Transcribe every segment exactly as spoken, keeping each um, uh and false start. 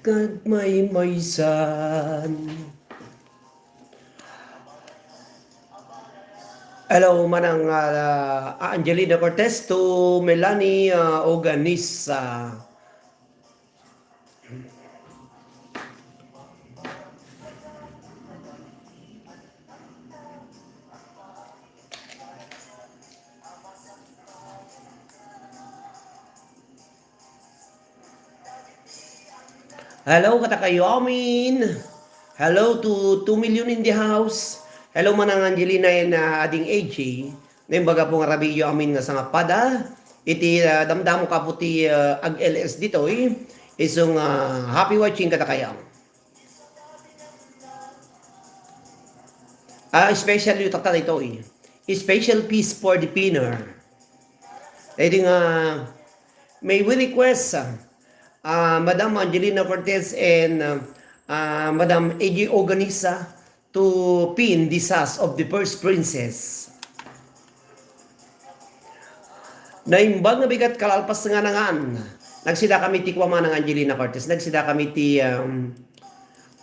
Kagmaymaysan. Hello, Manang, ah, Angelina Cortez to Melanie, ah, Oganisa. Hello, kadakayo amin. Hello to two million in the house. Hello, Manang Angelina and, ah, Ading A J. Naimbag a pay nga rabii amin nga sangapada. Iti, ah, damdamo kapo ti, ah, ag-L S ditoy. Isu nga, ah, happy watching kadakayo. Ah, special yu tatta ditoy. Special piece for the pinner. Daydi nga, may we request, ah, ah, Madam Angelina Cortez and, ah, ah, Madam A J Oganisa to pin the sash of the first princess. Naimbag nga bigat kalalpas nga nangan. Nagsida kami ti kuama nang Angelina Cortez. Nagsida kami ti, um,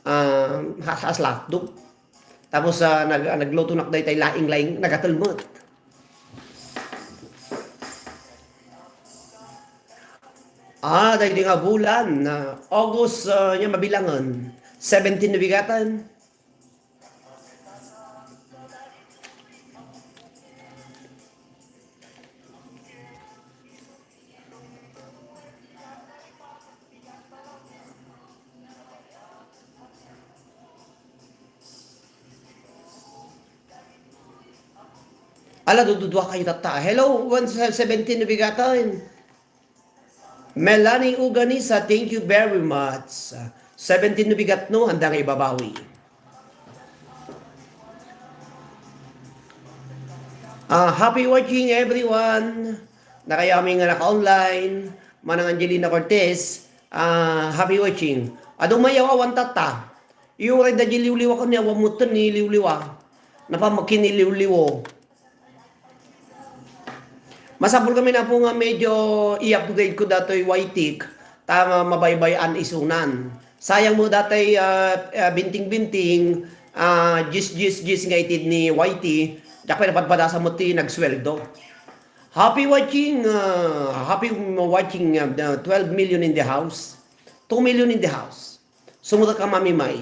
um, has-, haslatdo. Tapos, ah, nag-, nagluto nak daytay laing-laing, nagatel met. Ah, daydi nga bulan, ah, August, ah, nia mabilangen. Seventeen no bigatan. Ala, dududua kayo tatta. Hello, one seventeen no bigatan. Melanie Uganisa, thank you very much. Seventeen no bigat, no? Anda nga ibabawi. Ah, happy watching, everyone. Dakayo amin nga naka-online. Manang Angelina Cortez, ah, happy watching. Adu mayaw awan tatta. Iuray da di liwliwa ken ni awan metten ni liwliwa. Napamakin ni liwliwo. Masapul kami na po nga medyo i-upgrade ko datoy Y T, ta ma-, mabaybay-an isunan. Sayang mo datoy, ah, ah, binting-binting, ah, jis, jis, jis nga itid ni Y T, diak pay napadpadasan mo ti nagsweldo. Happy watching, ah, happy watching, ah, the twelve million in the house. Two million in the house. Sumuda ka, Mami May.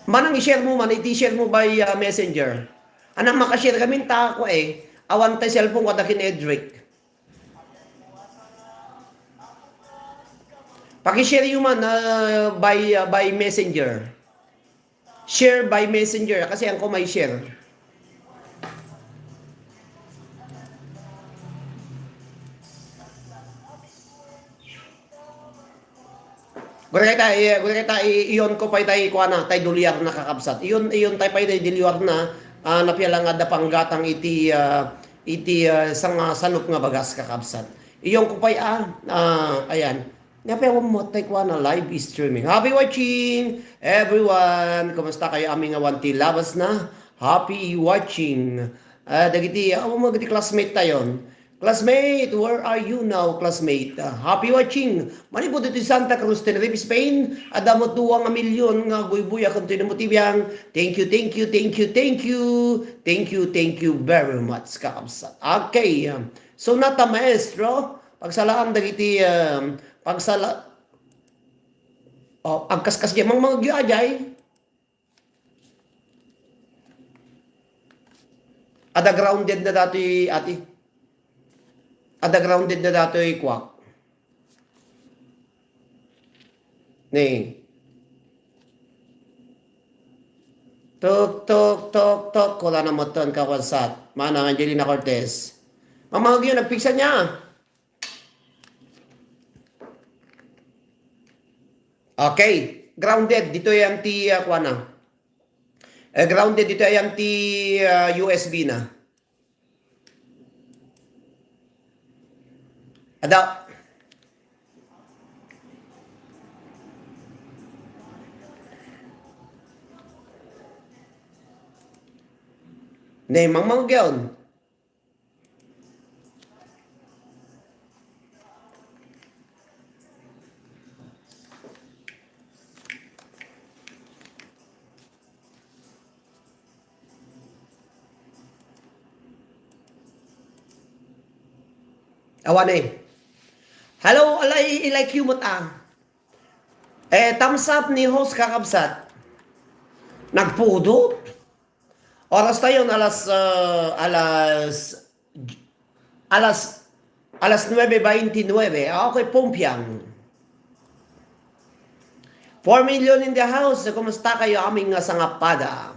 Manang i-share mo man, iti share mo by, ah, messenger. Anang makashare kami, ta ako eh. Awan tay cellphone ko, adakin Edric. Paki-share yo man, ah, by, ah, by messenger. Share by messenger, kasi ang ko may share. Gura kita, i-, gura kita, i-, iyon ko pay tay kuana, tay dolyar na kakabsat. Iyon, iyon tay pay tay dolyar na, ah, napiala nga adda panggatang iti, ah, iti, ah, sanga sanup nga bagas kakabsat. Iyon ko pay, ah, ah, ayan. Nga pay awan mo tay kuana live streaming. Happy watching, everyone! Kumusta kayo amin nga awan ti labas na? Happy watching. Ah, dagiti, ah, awan mo dagiti classmate tayon. Classmate, where are you now, classmate? Ah, happy watching. Manipud iti Santa Cruz, Tenerife, Spain. Adda mo duwa nga milyon nga aguybuy a continuo mo ti biang. Thank you, thank you, thank you, thank you. Thank you, thank you very much, kakabsat. Okay. Um, so, nata, maestro, pagsalaam dagiti, um, pagsala-, oh, agkaskas di mangmangagyo ajay. Ada grounded na datoy, ati. Ada grounded na datoy, kuak. Ni. Tok, tok, tok, tok. Wala na mo ton, kakabsat. Manang Angelina Cortez. Mamangagyo, nagpiksa niya. Okay. Grounded. Dito yan ti, ah, kuana. Eh, grounded dito yan ti, ah, U S B na. Ada. Ne, mangmanggayon. Awan eh. Hello, alay, i-like you met, ah. Eh, thumbs up ni host, kakabsat. Nagpudot. Oras tayo, alas, ah, alas, alas, alas nuebe veintinuebe. Ah, okay, pumpiang. Four million in the house. Kumusta kayo, aming nga sangapada?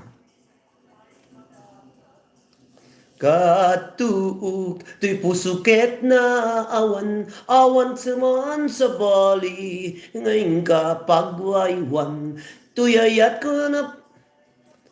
Katuok, toy puso ket naawan, awan sa man sabali, nga inka pagwaywan. Toy ayat ko na,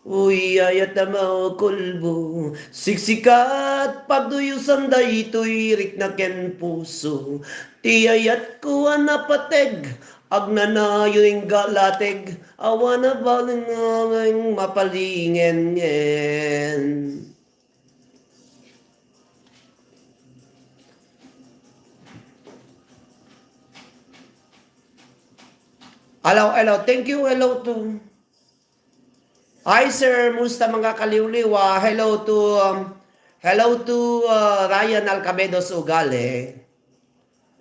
uy, ayat a makulbo, siksikat, pagduyosan daytoy rikna ken puso. Ti ayat ko a napateg, agnanayon inggalateg, awan a balengeng mapalingengen. Hello, hello. Thank you. Hello to. Hi, sir. Musta mga kaliwliwa? Hello to, um, hello to, uh, Ryan Alcabedo Sugale.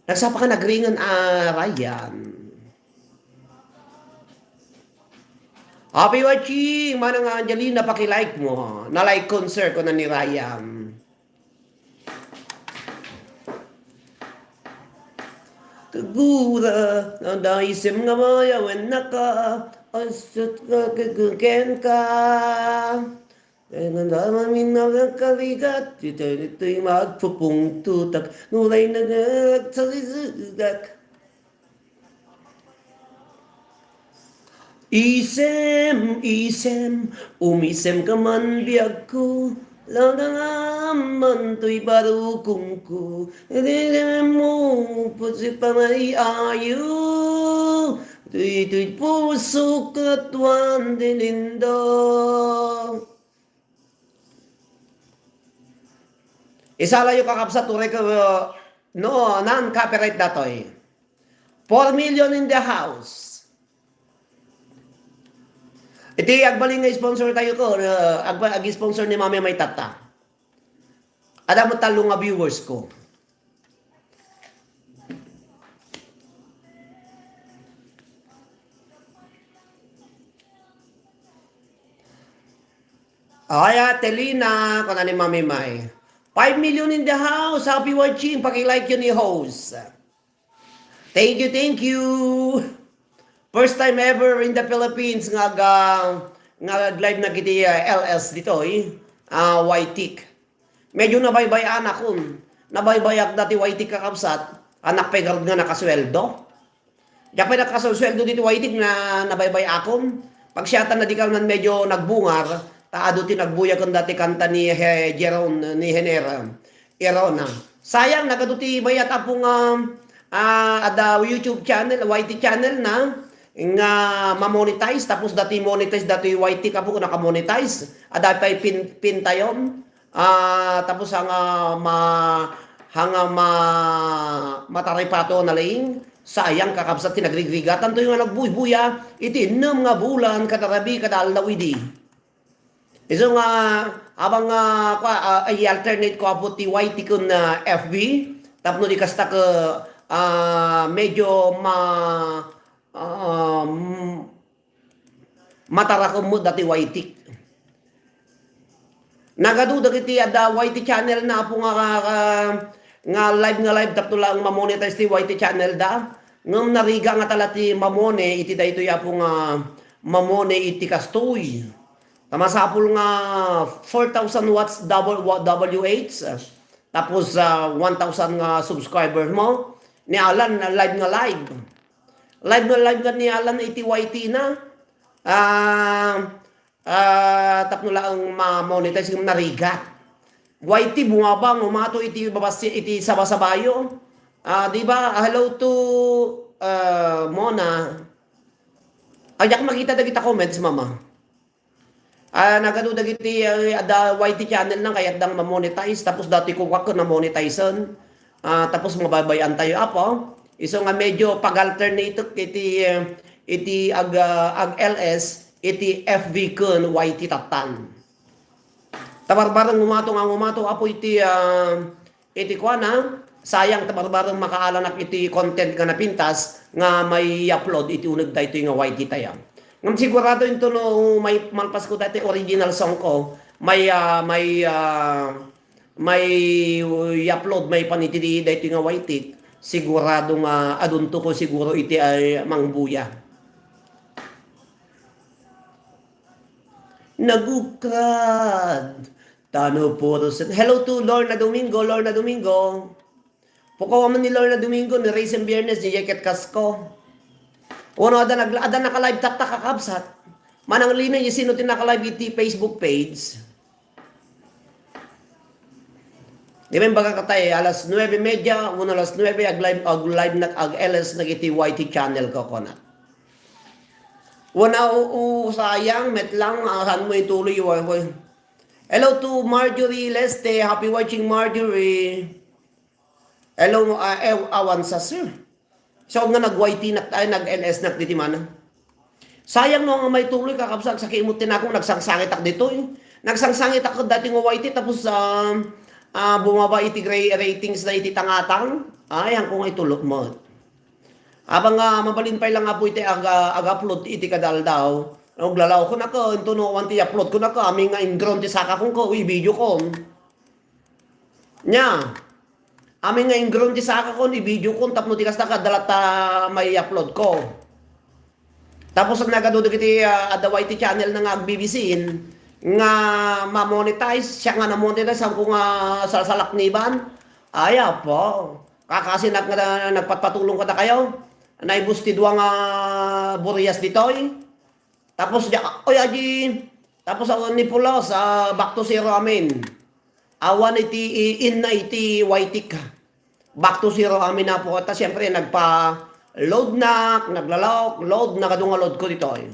Nagsapa ka nagringen, ah, Ryan. Happy watching, Manang Angelina, paki-like mo. Na-like ko, sir, ko na ni Ryan. Kagura, nadaisem nga maya, wen naka, asut ka, kaguken ka. Kaya nga naman minawang kaligat, dito, dito'y magpupungtutak, nulay na nagsalisugak. Isem, isem, umisem ka man biag ko, lagangam man to'y barukong ko, ididilim mo, pusi pa may ayo, to'y, to'y puso katwan dinindo. Isalayo, kakabsat, uray ka, uh, no, non-copyright datoy. Four million in the house. Iti agbalin nga sponsor tayo ko, uh, agba-, ag-sponsor ni Mami may tata. Ada mo talo nga viewers ko. Ay, Ate Lina, kuna ni Mami May. Five million in the house. Happy watching. Paki-like yun ni host. Thank you, thank you. First time ever in the Philippines nga ga-, nga live na kiti, ah, L S ditoy, ah, Waitik. Medyo nabaybay-an akon. Nabaybayak dati Waitik, kakabsat. Anak pay garud nga nakasweldo. Diak pay nakasweldo ditoy Waitik na nabaybay-akon. Pagsiatan na di ka man medyo nagbungar, ta adu ti nagbuya ken dati kanta ni He-, Jeron, ni Hener. Irona. Sayang, nagadu ti mayat apo nga, ah, ada YouTube channel, Y T channel na, nga ma-monetize, tapos dati monetize, dati Y T kapo naka-monetize, ada pay pin-, pintayon. Ah, tapos hanga ma-, hanga ma-, mataripato na laing, sayang, kakabsat, ti nagrigrigatan, toy nga nagbuybuya, iti ennem nga bulan, kada rabii, kada aldaw idi. Isu nga, abang nga, kua, ah, i-alternate ko apo ti Y T ken, ah, F B, tapno di kasta ke, ah, medyo ma-, ah, m-, matarakem met dati Y T. Nagadu dagiti adda Y T channel na apo nga, nga, nga live nga live tapno laeng ma-monetize ti Y T channel da. Ngem narigat nga tala ti mamone iti daytoy apo nga mamone iti kastoy. Ta masapul nga four thousand watts double, wa-, W H, tapos, ah, one thousand nga subscriber mo. Ni Alan, live nga live. Live nga live nga ni Alan iti Y T na. Ah, ah, tapno laeng ma-monetize ngem narigat. Y T bumabang, umato iti babas-, iti sabasabayo. Ah, di ba? Ah, hello to, ah, Mona. Ay, diak makita dagita comments, mama. Ah, nagadu dagiti, ah, adda Y T channel na kayatda nga ma-monetize, tapos dati ko ken na-monetizen. Ah, tapos mababay-an tayo, Apo. Isu nga medyo pag-alternate iti, ah, iti ag, ah, ag L S, iti F B ken Y T tattan. Tabarbareng ngumato nga ngumato, Apo, iti, ah, iti kuana, sayang tabarbareng makaalanak iti content nga napintas nga mai-upload iti uneg daytoy nga Y T tayo. Ngem sigurado into no mai-, malpas ko daytoy original song ko, mai-, ah, mai-, ah, mai-upload, maipan iti daytoy nga Y T, sigurado nga adunto ko siguro iti ay mangbuya. Nagukrad. Tano puro sen-, hello to Lorna Domingo, Lorna Domingo. Pukaw man ni Lorna Domingo, ni Raisin Biernes, ni Jacket Casco. Uno, ada nag-, ada naka-live tatta, kakabsat. Manang Lina, yung sino ti naka-live iti Facebook page? Di ba yung baga katay, alas nuebe media, uno alas nuebe, ag-live, ag-live na, ag-L S na iti Y T channel ko, kona. Wana, oo, sayang, met lang, ah, saan mo ituloy, wa-, wa-, Hello to Marjorie Leste. Happy watching, Marjorie. Hello, ah, eh, awan sa sir. So, nga nag-Y T nak, ay, nag-L S nak diti mana. Sayang no nga maituloy, kakabsat, sa kimot tinakong nagsangsangitak ditoy. Nagsangsangitak dati nga Y T, tapos, ah, ah, bumaba iti gra-, ratings na iti tangatang. Ay, ang kung itulok mo. Abang nga mabalin pay lang nga po iti aga-, aga-upload iti kadaldaw. Aglalaw ko naka, into no, awan ti upload ko naka, amin nga ingrown ti saka kong ka, uy, video ko. Nya, amin nga ingrown ti saka kon, i-video kon, tapno ti kasta, kadalata may upload ko. Tapos, nagadu dagiti, ah, adda Y T channel na nga agbibisin, nga ma-monetize, siya nga na-monetize, saan ko nga salsalakniban? Ay, apo. Kakasinak nga nagpatpatulong kada kayo. Naibus ti dua nga burias ditoy. Tapos, dia, oy, aji, tapos, awan ni Pulos, ah, back to zero amin. Awan iti i-, inna iti Y T ka. Back to zero amin na po. Ta siyempre, nagpa-load na, naglalaok, load na, kadunga load ko ditoy.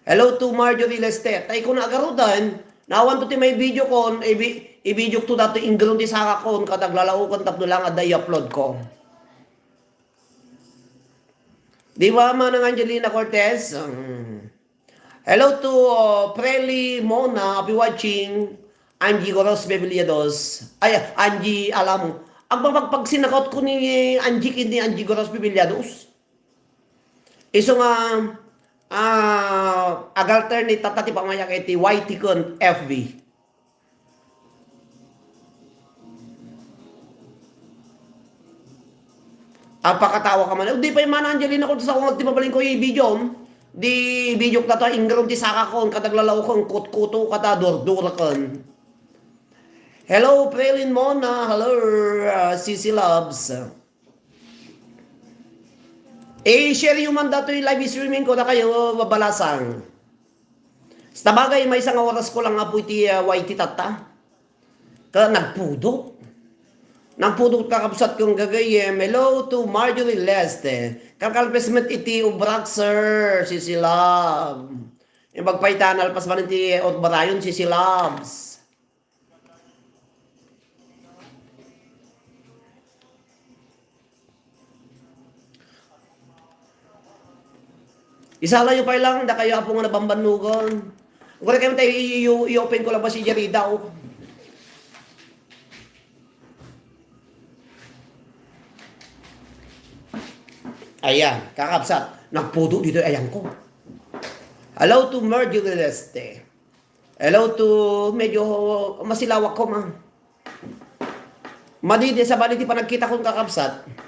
Hello to Marjorie Lester. Tay ko na agarudan, nawan to ti may video kon, ibi-, i-video to dati ingrun ti saka kon, kadaglalaokan tapno lang adda i-upload ko. Di ba, Manang Angelina Cortez? Mm. Hello to, uh, Preli Mona, happy watching. Angie Goros Beviliados. Ay, Angie Alamo. Agpapagpagsinakaw ko ni Angie, kini Angie Goros Beviliados. Isu nga, ah, agalter ni tata ti pamayak iti Y T kun F B. Agpakatawa ka man. Di pay man, Angelina, kung sa kung ti mabalin ko i-video, di video ko ta, ingrun ti saka ko, kadaglalaw ko, kutkuto ka ta, durduraken. Hello, Prelin Mona. Hello, uh, Sisi Loves. I-share yu man datoy live streaming ko, dakayo, babalasang. Sa bagay, maysa nga oras ko lang nga po iti, ah, Y T tatta. Ka nagpudot. Nagpudot, kakabsat kong gagayem. Hello to Marjorie Leste. Kalkalpes met iti ubrak, sir. Sisi Love. Yung magpaitan, alpas man iti urbarayon, Sisi Loves. Isalayo pay lang, dakayo, Apo, nga nabambannugan. Uray kayo tayo, i-, i-, i-open ko lang ba si Jerry daw? Ayan, kakabsat. Nagpudo dito, ayan ko. Hello to Marjorie Leste. Hello to, medyo masilawak ko, ma. Madidi, sabali ti panagkita kon kakabsat.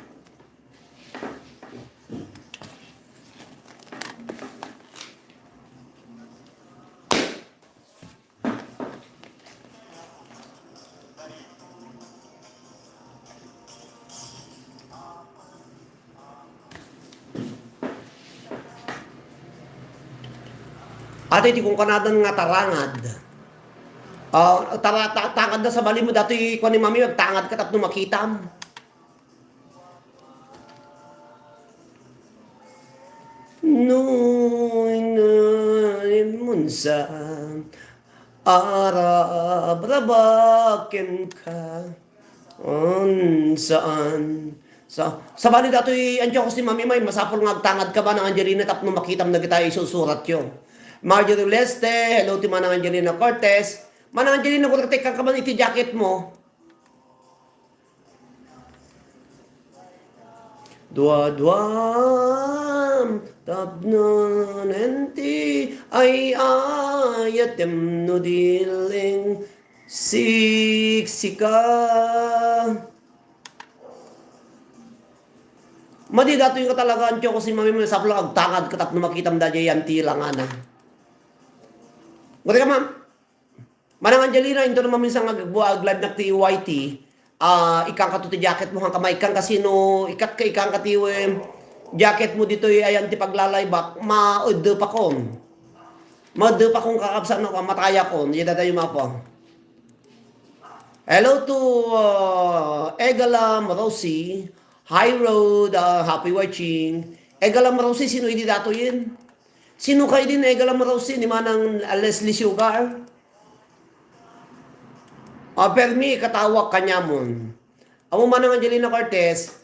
Ati ti kunkanadan nga tarangad. Ah, tara-, ta-, tangad na sa balimo, datoy kuan ni Mami, agtangad ka tapno makitam. No, Sa arabrabak kenka. Saan? Sa, sabali datoy, Antiochos ni Mami May, masapul nga agtangad ka, Manang Angelina, tapno makitam dagita isusuratyo. Marjorie Leste, hello ti Manang Angelina Cortez. Manang Angelina, kung nagtekkan ka man iti jacket mo. Dua-duam tapno nenti ay ayatem no diling siksika. Madi datoy nga talaga, Antiochos ni Mami, masapul agtangad ka tapno makitam daydiay ti langana. Guri ka, ma'am? Manang Angelina, into na maminsan nga agbu-, ag-live nak ti Y T, ah, ikkan ka to ti jacket mo, hangka maikkan ka sino, ikkat ka, ikkan ka ti, em, jacket mo ditoy, ayan ti paglalaybak, maedde pa kon. Maedde pa kon kakabsat no, kamataya kon, iya dadayo mapa. Hello to, uh, Egalam Rosie. Hi, Rod. Uh, happy watching. Egalam Rosie, sino idi datoyen? Sino kay din Egalam Rosie? Ni Manang Leslie Sugar? Ah, permi, katawag kaniamon. Amo Manang Angelina Cortez.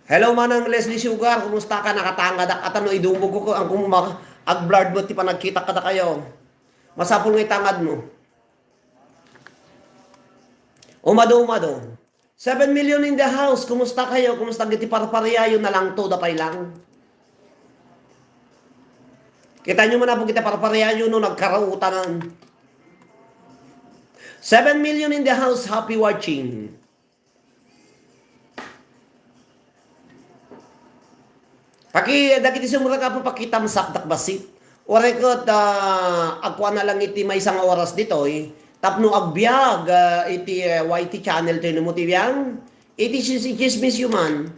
Hello, Manang Leslie Sugar, kumusta ka? Nakatangadak. Ata no idumog ko, ang kumma-, ag-blurred mo ti panagkita kadakayo. Masapul nga itangad mo. Umado, umado. Seven million in the house. Kumusta kayo? Kumusta iti parpariayo? Nalangto da pay lang. Kita nyo man apo kita parpariayo no nagkarautanan. Seven million in the house. Happy watching. Paki-, dagiti sumrek, Apo, paki-thumbs up dak bassit. Uray ket, ah, agkuana lang iti maysa nga oras ditoy, tapno agbiag, ah, iti, ah, Y T channel toy no mo ti biang. Iti chis-, ichismis yu man.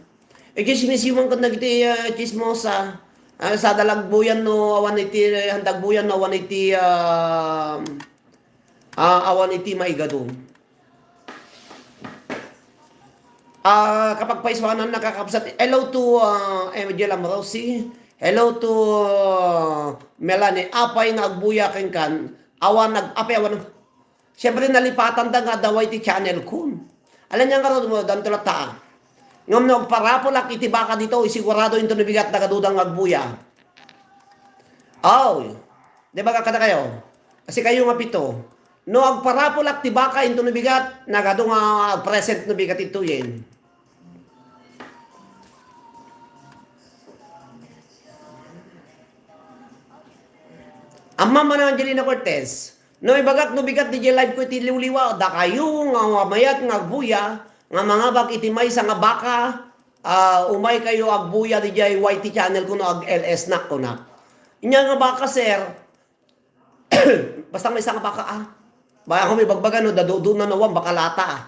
Ichismis yu man ket dagiti, ah, chismosa. Ah, sada la agbuyan no awan iti, ah, handa agbuyan no awan iti, ah, ah, awan iti maigadu. Ah, kapagpaisuanan, nakakabsat. Hello to, ah, M J Lamrosi. Hello to, ah, Melanie. Apay nga agbuya kenkan? Awan nag-, apay awan. Siyempre, nalipatan da nga adda ti channel kun. Alam niya nga ron mo, danto latta, ah. Ngam no agparapulak iti baka dito, isigurado into nabigat nagaduda nga agbuya. Aw, di ba kakada kayo? Kasi kayo nga pito. No agparapulak ti baka into nabigat, nagadu nga agpresent nabigat ito yen. Amma man Angelina Cortez, no ibagak no bigat di live ko iti liwliwa, dakayo nga mayat nga agbuya, nga mangabak iti maysa nga baka, ah, umay kayo agbuya di Y T channel ko no ag-L S nak ko na. Inya nga baka, sir, basta maysa nga baka, ah. Baya ko may bagbaga, no, dadudo na nawan, baka lata, ah.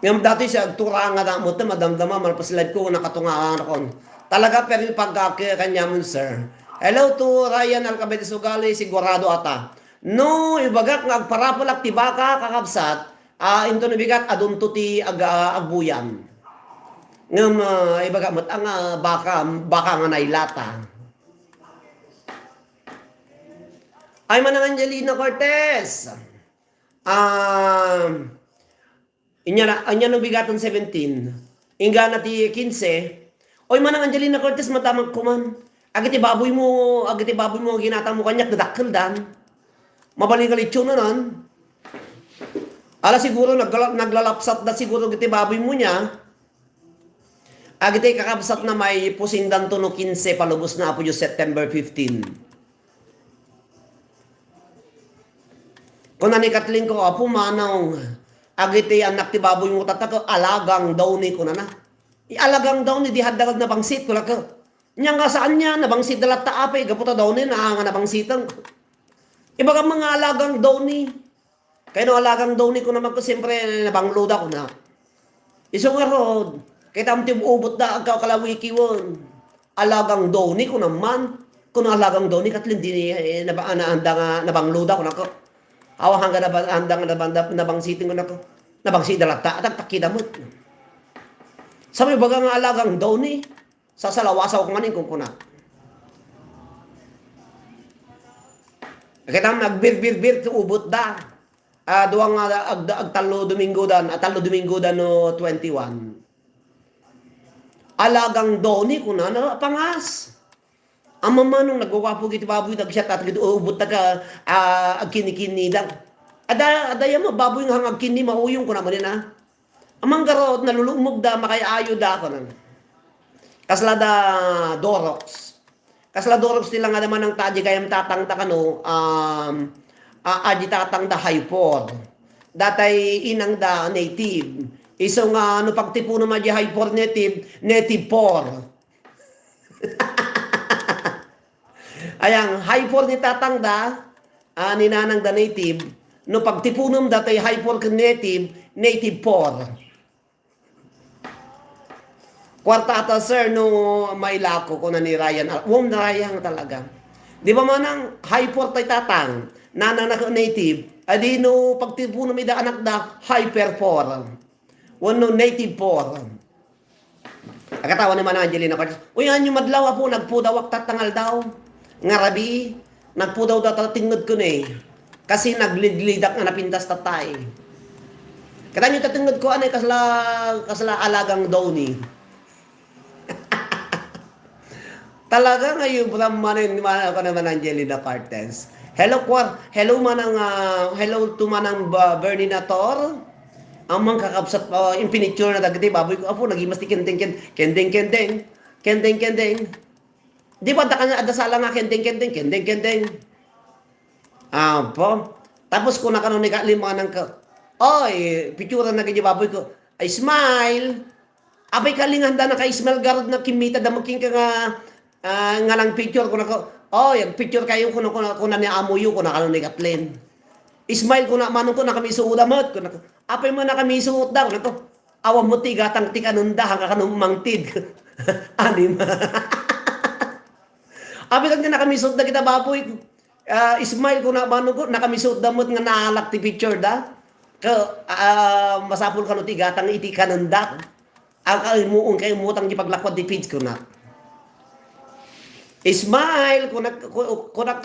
Ngem datoy siya agturang nga damo, madamdama, malpas live ko, nakatunga, ano kon. Talaga, pero yung pagkakanya mo, sir. Hello to Ryan Alcabete Sugali, sigurado ata. No, ibagak nga agparapulak ti baka, kakabsat, ah, into nabigat, adunto ti ag-, ah, agbuyan. Ngem, ah, ibagak met, ang, ah, baka, baka nga nailata. Ay, Manang Angelina Cortez. Ah, inya na, inya no bigaton seventeen. Inggana ti kinse. Oy, Manang Angelina Cortez, matamag kuman. Agiti baboy mo, agiti baboy mo, ginatang mo kaniak, dadakkel dan. Mabalin nga lechon na nan. Ala, siguro, nagla-, naglalapsat da siguro agiti baboy mo niya. Agiti kakabsat na may pusindan to no kinse, palubos na, Apo Dios, September fifteen. Kuna ni Kathleen ko, "Apo, manong, agiti anak ti baboy mo tatta ko, alagang daw ni," kunana. I alagang daw ni, di hadda nabangsit, kuna ko. Nya nga saan niya, nabangsit da latta apay, gapu ta daw ni, na nga nabangsitan ko. Ibaga mga alagang daw ni. Kay no alagang daw ni, kuna man ko, siyempre, nabanglo da, kuna. Isu ngarud, kay tam ti ubot da, agkakalawikiwan. Alagang daw ni, kuna man. Kuna alagang daw ni, Kathleen, di, eh, naba-, ana-, anda nga nabanglo da, kuna ko. Awa hangga naba-, anda nga naba-, nab-, nabangsitin, kuna ko. Nabangsi da latta, adda takida met. Sa may baga nga alagang Donny, sasalawasaw ko manen kunkuna. Kita nagbirbir-bir ti ubot da. Ah, dua nga ag-, agtallo Domingo dan, ah, tallo Domingo dan no twenty-one. Alagang Donny, kunana, pangas. Ammom manen nagguguapo iti baboy, nagsiat at iti ubot taga, ah, agkinni-kinni da. Ada, ada yan mo, baboy nga hang agkinni, mauyong ko naman yun, ah. Ammom garud, nalulumog da, makay-ayo da, kunan. Kasla da Dorox. Kasla Dorox ti langada manang tadi kayam tatang ta kano, um, a-, adi tatang da high four. Datay inang da native. Isu nga no pagtipuno ma di high four native, native four. Ayang, high four ni tatang da, ah, ni nanang da native. No pagtipunom datay high four ken native, native four. Kwarta ata, sir, no mailako, kuna ni Ryan. Al-, um, Ryan talaga. Di ba manang high four tay tatang, nanang na native, adi no pagtipunom ida anak da, hyper four. Wenno native four. Agkatawa ni Manang Angelina Cortez, "Uy, ania madlaw, apo, nagpudawak tatang aldaw. Nga rabii, nagpudaw data tengngedko ne. Kasi naglidlidak nga napintas tatay." Kitaenyo ta tengngedko, anay, kasla, kasla alagang Donny. Talaga nga yubram manen ni Manang, ako naman, Angelina Cortez. Hello, Kwar. Hello, Manang, ah, hello to Manang Ba-, Bernie Nator. Ammom kakabsat, ah, impinitsura na dagiti baboy ko. Apo, nagimas ti kendeng, ken-, kendeng, kendeng. Kendeng, kendeng. Di ba, adda ka nga, adda sala nga, kendeng, kendeng, kendeng, kendeng. Apo. Tapos, kuna kano ni Kali, Manang ka, "Oy, pitsura na gidi baboy ko." Ay, smile. Apay, kalingan da naka-smile garud na kimmita da makin ka nga, ah, nga nang picture ko nako. "Oh, yag picture kayo," kuno, kuno, kuno ni amoyo, kuno kano ni Kathleen. Smile ko na, manong ko, "Nakamiso da met," kuno. "Apay mo nakamiso da," kuno. "Awan mo ti gatang ti kanenda, hangka kano mangtid." Anim. Apay, kanya nakamiso da kita baboy. Ah, smile ko na, manong ko, nakamiso da met nga naalak ti picture da. Ka, ah, masapul kano ti gatang iti kanenda. Ang kaimuon, kaimutang di paglakwad ti page ko na. Smile, kunak, ku-, kunak,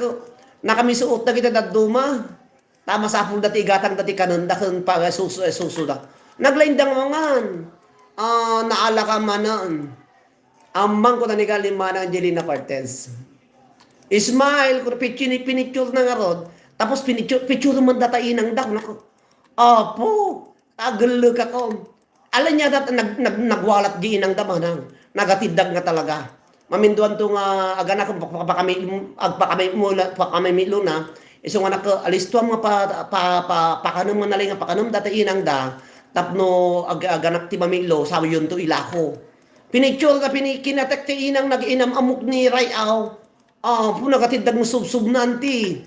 nakamisuot na kita dadduma. Ta masapul dati igatang dati kanenda ken pagasusu-, susu da. Naglain da nga mangan. Ah, naalaka manen. Ammang ko na ni Kalimana Angelina Cortez. Smile, ko picture, pinicture na nga rod. Tapos pinicture, picture man data inang da, nako. Apo, agellek ako. Ala niya dat-, nag-, nag-, nagwalat di inang da manang. Nagatiddag nga talaga. Maminduan to nga aganak, pakami-, agpakami-, mula, pakami-, miluna. Isu nga nak-, alistuam nga pa-, pa-, pa-, pakanem nga nalay nga pakanem data inang da. Tapno ag-, aganak ti mamilo, sawiyon to ilako. Pinicture na pini-, kinatek ti inang nag-inam amok ni Ray-aw. Apo, nagatiddag nga subsubna, anti.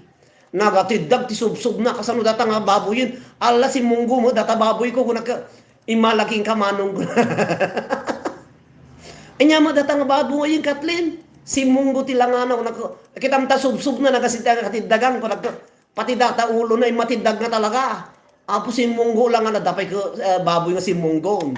Nagatiddag ti subsubna, kasano data nga baboyen? Ala, simmunggo met data baboy ko, kunak, imalaking ka manong. Anya met data nga baboyen, Kathleen? Simmunggo ti langana, kunak, kitam ta subsubna, nagasid-, nagatiddagan, kunak, pati data ulo na, imatiddag nga talaga. Apo, simmunggo lang nga nadapay ko, eh, baboy nga simmunggo.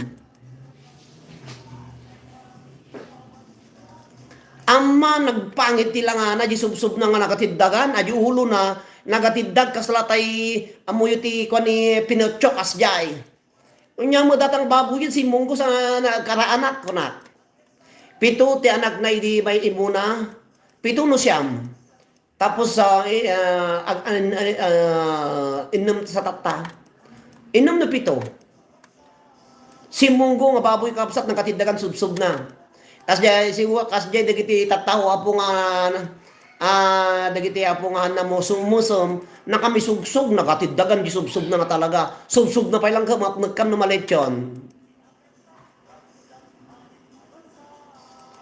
Amma, nagpangit ti langana, di subsubna nga nagatiddagan, adi ulo na, nagatiddag kasla tay, amuyo ti kuan ni Pinocchio, kasdiay. Unya mo datang baboy yun, simmunggo sa na-, karaanak, kunak. Pito ti anakna idi may imuna, pito no siam. Tapos, ah, i-, ah, ag-, an-, an-, ah, innem sa tatta. Innem no pito. Simmunggo nga baboy, kabsat, nagatiddagan subsubna. Kasdiay, siwa, kasdiay dagiti tattao, apo nga, ah, dagiti apo nga hanna musum-musum, nakamisubsob, nagatiddagan di subsubna nga talaga. Subsubna pay lang ka, mapnekkam no malechon.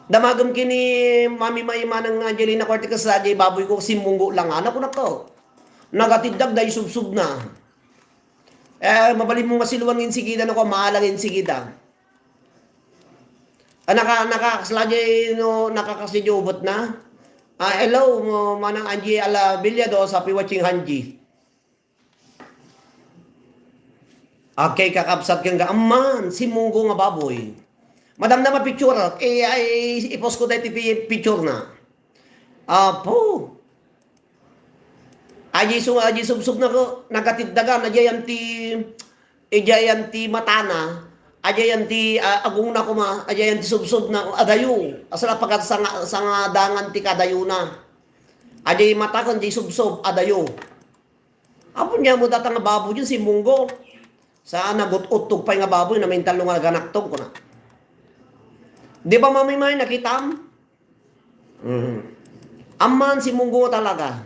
Damagem kini Mami May manang Angelina Cortez, sa di baboy ko, simmunggo lang, ano ko na to. Nagatiddag, day subsubna. Eh, mabalin mo masiluan ngin sigida, no, ko, maalang ngin sigida. Ah, naka-, nakakasla di, no, nakakasla di ubot na. Ah, hello, mo, manang Angie Ala Villadosa, happy watching, Hanji. Okay, kakabsat ken ka amman, simmunggo nga baboy. Madamdama picture, eh, ay, i-post ko daytoy pi-, picture na. Apo. Aji su-, aji subsob na ko, nagatiddagan, ajayan ti, ajayan ti matana, ajayan ti, ah, agungna koma, ajayan ti subsob na, adayo. Asla pagat sanga-, sangadangan ti kadayona. Aji mata ken di subsob, adayo. Apo niya mo data nga baboy diyan, simmunggo. Sa nagut-uttog pay nga baboy, namintallo nga naganaktog, kuna. Di ba, Mami May, nakitam? Mhm. Amman, simmunggo talaga.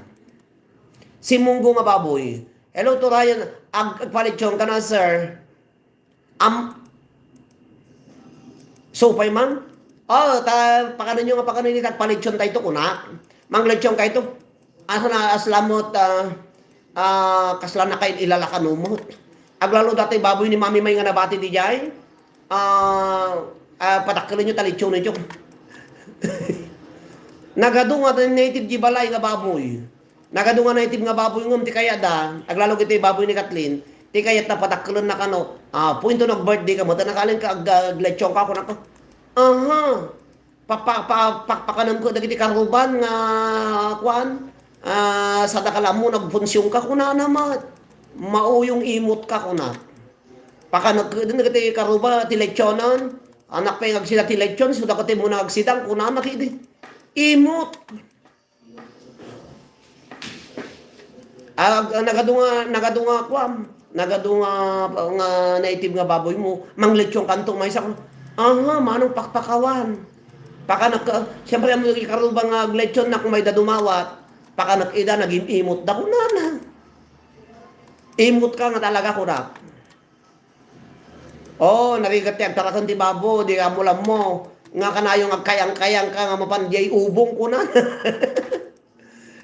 Simmunggo nga baboy. Hello to Ryan, ag-, agpalitson ka na, sir. Am-, supay man? Oh, ta, pakano nyo nga pakano ni agpalitson tayo to, kuna? Manglitson kayo to. Asa na, aslamot, ah, ah, kasla na kayo ilalakanomot. Aglalo dati baboy ni Mami May nga nabati di jay. Ah, ah, padakkelen nyo, talitsonen nyo. Nagadu nga native di balay nga baboy. Nagadu nga native nga baboy ngem ti kayatda, aglalo iti baboy ni Kathleen, ti kayatda padakkelenna kano, ah, punto nag-birthday ka, mata nakalin ka, ag-, aglechon ka, kunaka. Aha. Pa-, pa-, pa-, pakpakanem ko dagiti karuban nga, kuan, ah, sadaka lammo nagfunsiong ka, kunana met. Mauyong imot ka, kuna. Pakanek-, dagiti karuba ti lechonan, anak pay nga agsida ti lechon, so dagiti mo nga agsidang, kunana kidi. Imot. Ah, nagadu nga, nagadu nga kuam, nagadu nga, nga native nga baboy mo, manglechon kanto maysa. Aha, manong pakpakawan. Pakanak-, siyempre, ang mga karuba nga aglechon na kung may dadumawat, pakanak ida, naging imot da kunana. Imot ka nga talaga, kunak. Oo, narigat ti agtaraken ti babo, di amo-lammo. Nga kanayon agkayang-kayang ka nga mapan diay ubong, kuna.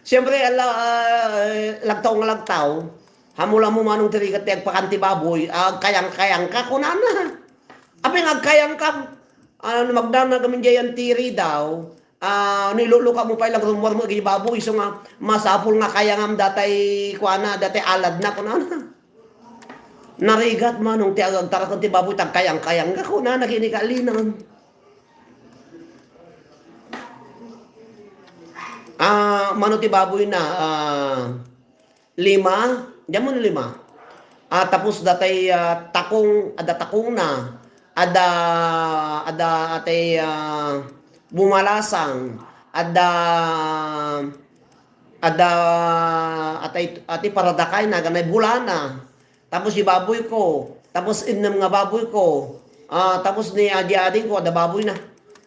Siyempre, ala, ah, lagtaw nga lagtaw, amo-lammo manong ti rigat ti agpakan ti baboy, agkayang-kayang ka, kunana. Apay nga agkayang ka? Ano, magdana gamin diay ti ridaw, Ah, niluluka mo pay lang rummuar mo iti babo, isu nga masapul nga kayangam datay kuana, datay aladna, kunana. Narigat manong ti agagtaraken ti baboy, tagkayang-kayang nga, kunana, kini kalinan. Ah, mano ti baboy na, ah, lima, diammo ni lima. Ah, tapos datay, ah, takong, adda takongna, adda, adda atay, ah, bumalasang, adda, adda atay, atay paradakay na, ganay bulana. Tapos di baboy ko, tapos innem nga baboy ko, ah, tapos ni adi-ading ko, adda baboy na.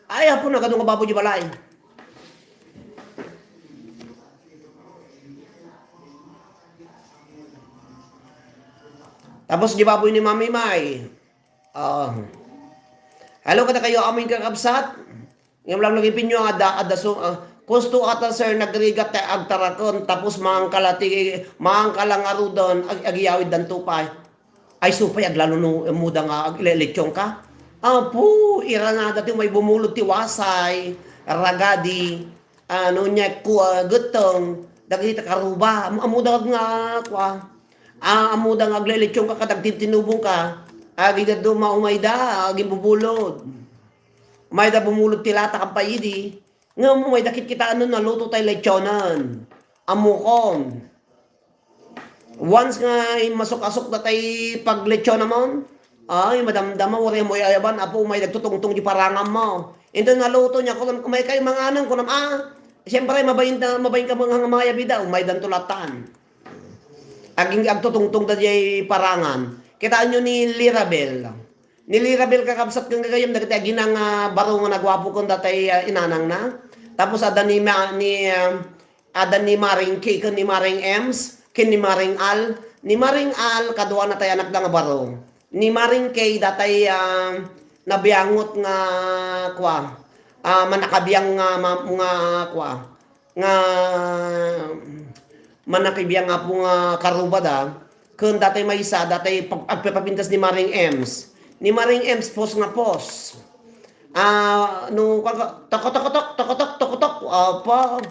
Ay, apo, nagadu nga baboy di balay. Tapos di baboy ni Mami May. Ah. Hello, kada kayo, amin kakabsat. Ngem lang lagi pinyo, ada, ada so, ah, kusto ata, sir, nagrigat tay agtarakon, tapos mangkala ti, mangkala nga rudon, ag-, agiyawid dan tupay. Ay, supay, aglalo no, muda nga ag-, le-, lechon ka. Apo, irana dati may bumulod ti wasay, ragadi, ano, niya, kua, geteng, dagiti karuba, am-, ammuda nga, kua, ah, ammuda nga aglelechon ka, kadagti tinubong ka, agidaduma umayda, agimbubulod. Umayda bumulod ti lata, kampay idi, ngem umayda kitkitaan no naluto tay lechonan. Ammokon. Once nga immasuk-asuk datay paglechon amon, ay, madamdama, uray mo ayaban, apo, umay nagtutungtong di parangam mo. Into naluto niya, kunam, "Umay kayo manganan," kunam, ah, siyempre, mabain ta, mabain ka mga, mga yabida, umay dan tulatan. Aging agtutungtong da diay parangan. Kitaan nyo ni Lirabel. Ni Lirabel kakabsat ken gagayem, dagiti agina nga baro nga nagwapo ken datay, ah, inanangna. Tapos adda ni ma-, ni, ah, Adda ni Maring K ken ni Maring Ems, ken ni Maring Al. Ni Maring Al, kaduana tay anakda nga baro. Ni Maring K, datay, ah, nabiangot nga, kua, ah, manakabiang nga ma-, nga, kua, nga manakabiang nga apo nga karubada. Ken datay maysa, datay pag-, agpapapintas ni Maring Ems. Ni Maring Ems, pos nga pos. Ah, no, kag-, tokotokotok, tokotok, tokotok, apa.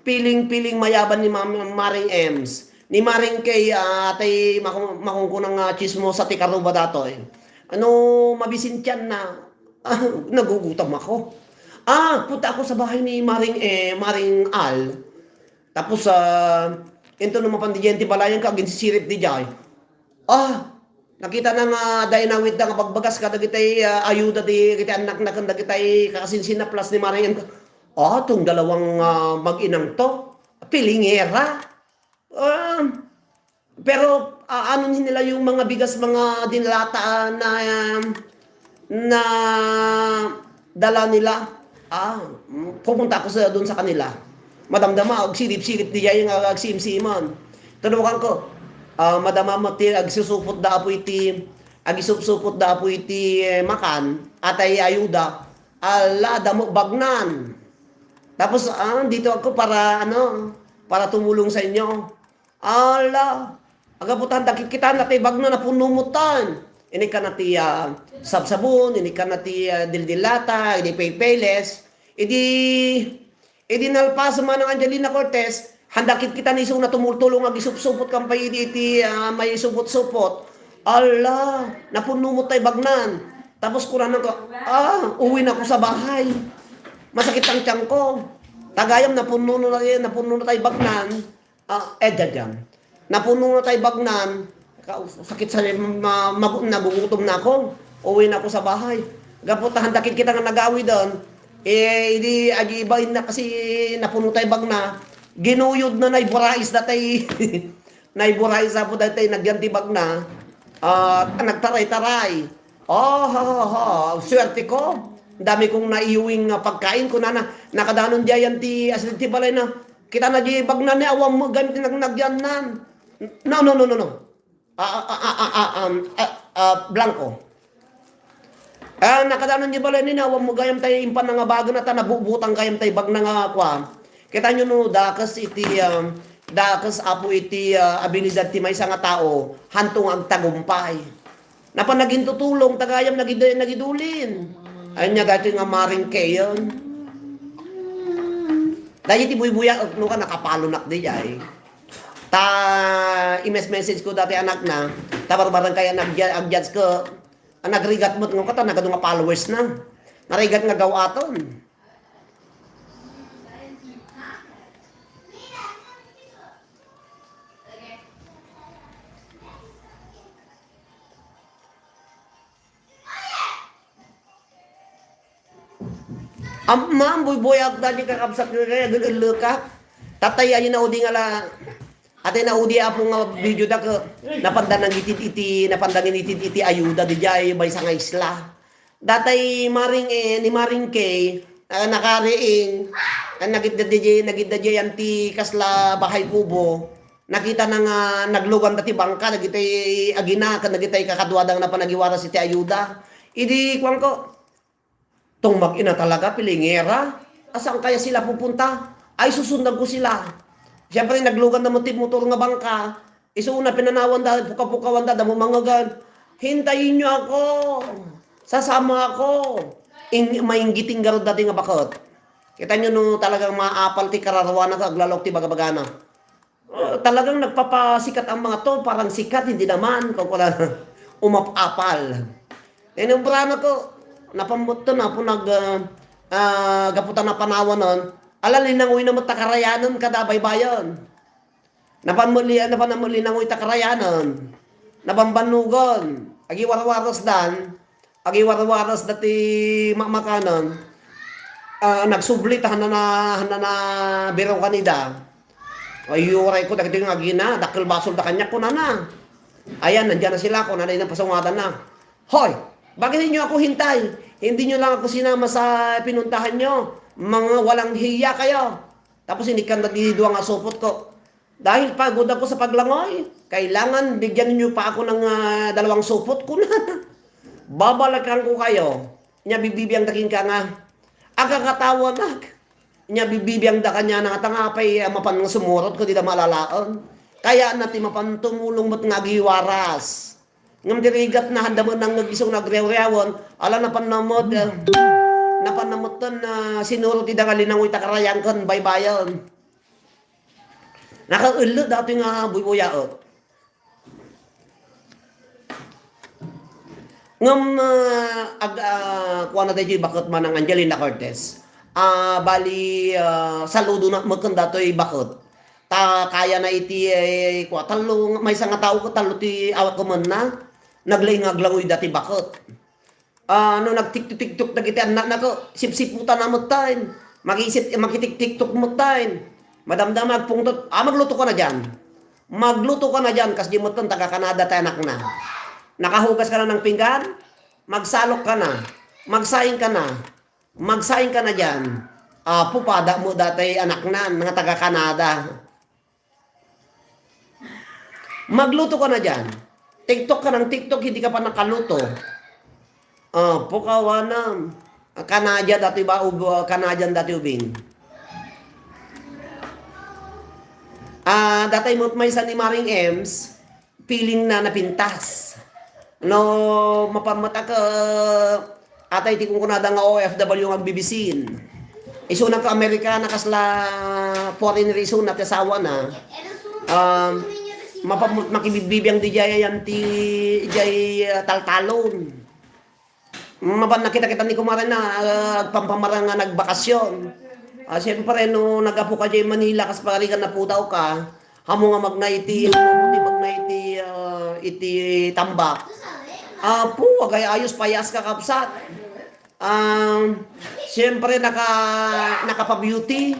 Piling-piling mayaban ni Mam-, Maring Ems. Ni Maring Kay, ah, tay makun-, makunkuna nga tsismosa ti karuba datoy. Ano, mabisin tianna. Ah, nagugutom ako. Ah, punta ako sa bahay ni Maring, eh, Maring Al. Tapos, ah, intono mapan diay ti balayan ka, aginsisirip diay. Ah, nakitana nga adda inawitda nga bagbagas kadagitay, ah, ayuda di, dagiti annakna ken dagitay kakasinsinna plus ni Maring Al. Ah, tong dalawang, ah, mag-inang to, pilingera. Ah, pero, ah, ano nila yung mga bigas, mga dinlata na, na dala nila? Ah, mm, pupunta ako sa, doon sa kanila. Madamdama, agsirip-sirip diay nga agsimsiman. Tudukan ko, ah, madama mo ti agsusupot da apo iti, agisupsupot da apo iti, eh, makan, atay ayuda. Ala, damo bagnan. Tapos, ah, dito ako para, ano, para tumulong sa inyo. Ala, agaputan, dakit kita na ti bagna, napunno mo tan. Ini ka na ti, ah, sabsabon, ini ka na ti, ah, dildilata, ini paypayless. Idi, idi nalpas man ang Angelina Cortez, handakit kita ni isuna tumultulong agisupsupot kan pay idi iti, ah, may supot-supot. Ala, napunno mo tay bagnan. Tapos kunan ko, ah, uwi na ako sa bahay. Masakit ang tiyan ko. Tagayam, napunno na, napunno na tay bagnan. Ah, eh, dadyan. Napuno na tay bagnan. Ka-, sakit sa ma-, magu-, nagugutom na ako. Uwi na ako sa bahay. Gapu ta handakit kita nga nagawiden. Eh, idi agi ibain na kasi napuno tay bagna. Ginuyod na naiburais datay. Naiburais apo datay nagyan ti bagna. Ah, nagtaray-taray. Oh, ha, ha, ha. Swerte ko. Dami kong naiuwing nga pagkain. Kunana, nakadanon diayan ti asid ti balay na. Kita na di bagna ni awan mo gayam ti nagnagiannan. No, no, no, no, no. Ah, ah, ah, ah, ah, um, ah, ah, blanco. Ah, nakadanon di balay ni awan mo gayam tay impan nga bagna ta nabubutang gayam tay bagna nga kua. Kita nyo no, dakes iti, um, dakes apo iti, ah, abilidad ti maysa nga tao, hanto nga agtagumpay. Napan nagintutulong, tagayam nagid-, nagidulin. Ay niya dati nga maring keyon. Dahil ti buybuya, no ka, nakapalonak di ay. Ta, imes-message ko dati anak na, ta barbarang kaya nag-, ag-judge ko, ang nagrigat mo, nga kata, nagado nga followers na. Narigat nga gawaton. Am-, ma'am, buybuyak dati kakabsat nga kaya, gul-, ulekak. Tatay, ayo na udi nga la, atay na udi apo nga video da ka, napanda nang iti, iti, napanda nang iti, iti ayuda, di jay, bay sa nga isla. Datay Maring, eh, ni Maring Kay, ah, nakariing, ah, nagidda di jay, nagidda jay anti kasla bahay kubo. Nakita na nga naglugan da ti bangka, dagitay agina, ken dagitay kakaduada nga napanagiwaras iti ayuda. Idi kuanko, "Tong mag-ina talaga, pilingera. Asaan kaya sila pupunta? Ay, susundagko sila." Siyempre, naglugan na mo ti motor nga bangka. Isu na pinanawan da, pukapukawan da, damo mangagan. "Hintayin niyo ako. Sasama ako." Ing-, mainggiting garud dati nga baket. Kita niyo no talagang maapal ti kararuana ket aglalok ti bagabagana. Ah, talagang nagpapasikat ang mga to, parang sikat, hindi naman, kung wala, umap-apal. Inubrana ko, napambuto na po nag, ah, ah, gaputan na panawanan, ala linangoy na matakarayanan kada baybayan. Napanmuli-, napanamuli nangoy takarayanan, nabambannugan, agiwarwaras dan, agiwarwaras dati mamakanan, ah, nagsubli ta hanana, hanana biro kanida. Ay, uray ko, dagiti nga agina, dakkel basol da kaniak, kunana. Ayan, nandiyan na sila, kunana, inang pasungadan na. "Hoy, bakit ninyo ako hintay? Hindi nyo lang ako sinama sa pinuntahan nyo. Mga walang hiya kayo." Tapos inikkan na di dua nga supot ko. Dahil pagod ako sa paglangoy, kailangan bigyan niyo pa ako ng, ah, dalawang supot ko na. Babalikan ko kayo. Nya bibibiang da kenka nga, agkakatawanak. Nya bibibiang da kanya na nga tanga pay, ah, mapan nga sumurot ko di da malalaon. Kaya na ti mapan tumulong met nga agiwaras. Ngem ti rigat na, handa met nangngeg isu nga agriawriawen, ala napan na met, eh, napan na met ten, ah, sinurot ida nga linangoy takarayan ken baybayan. Nakaello datoy nga buybuyaet. Ngem, ah, ag-, ah, kuana daytoy baket, Manang Angelina Cortez. Ah, bali, ah, saludona metten datoy baket. Ta kayana iti, eh, kua, tallo, maysa nga tao ket tallo ti awakemenna. Naglaing nga aglangoy datoy baket. Ah, no nagtiktok-tiktok dagiti annakna ket sipsiputana metten. Makisip-, makitik-tiktok metten. Madamdama agpungtot, "Ah, magluto ka na diyan. Magluto ka na diyan," kasdi metten taga Canada ti anakna. "Nakahugas ka na ng pinggan? Magsalok ka na. Magsaing ka na. Magsaing ka na diyan." Apo, pada met datoy anakna nga taga Canada. "Magluto ka na diyan. TikTok ka ng TikTok, hindi ka pa nakaluto." Ah, pukawanam. Kanadia dati ba, ub-, Canadian dati ubing. Ah, datay met maysa ni Maring Ems, feeling na napintas. No, mapammatak, ah, atay ti kunkunada nga O F W nga agbibisin. Isuna ka Amerikana, kasla foreigner isuna ti asawana. Um, mapam-, makibibbibiang di jay ayan ti, jay, ah, taltalon. Mapan nakita-kita ni kumare na, ah, agpampamarang nga nagbakasyon. Ah, siyempre, no nagapu ka jay Manila, kas pagarigan napudaw ka, amo nga magna iti, amo ti magna iti, ah, iti tambak. Apo, agay-ayos, payas ka, kabsat. Ah, siyempre, naka-, nakapa-beauty.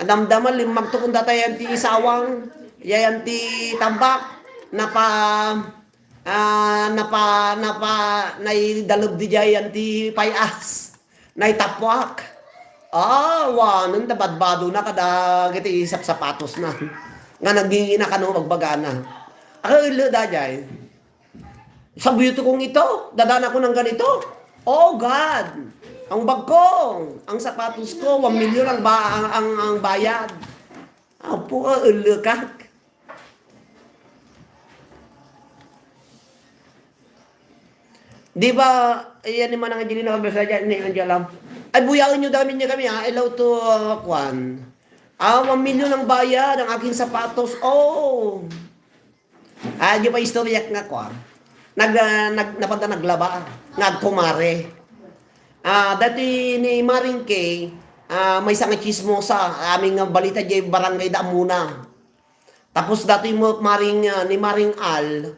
Damdama, limmagto kun datayan ti sawang, yayan ti tambak, napa-, ah, napa-, napa-, naidaleb di jayan ti payas, naitappuak. Ah, wanen ta badbadona kadagiti sapsapatosna nga nagngingina kano bagbagana. Akaella daydiay. Sabiyo ti kong ito, dadana ko ng ganito. Oh God! Ang bag ko, ang sapatos ko, one million ang ba-, ang, ang, ang bayad. Apo, ah, ulukak. Di ba, yan ni Manang Angelina Conversaria ni Angela. Ay, buyaon nyo damin niya kami, ha? Hello to, uh, Kwan. Ah, one million ang bayad, ang aking sapatos. Oh! Ah, di ba istoryak nga, Kwan? Nag-, ah, nag-, napanta naglaba, nga agkumare. Ah, dati ni Maring Kay, ah, maysa nga chismosa, aming nga balita di barangay da amuna. Tapos dati mo, Maring, ah, ni Maring Al,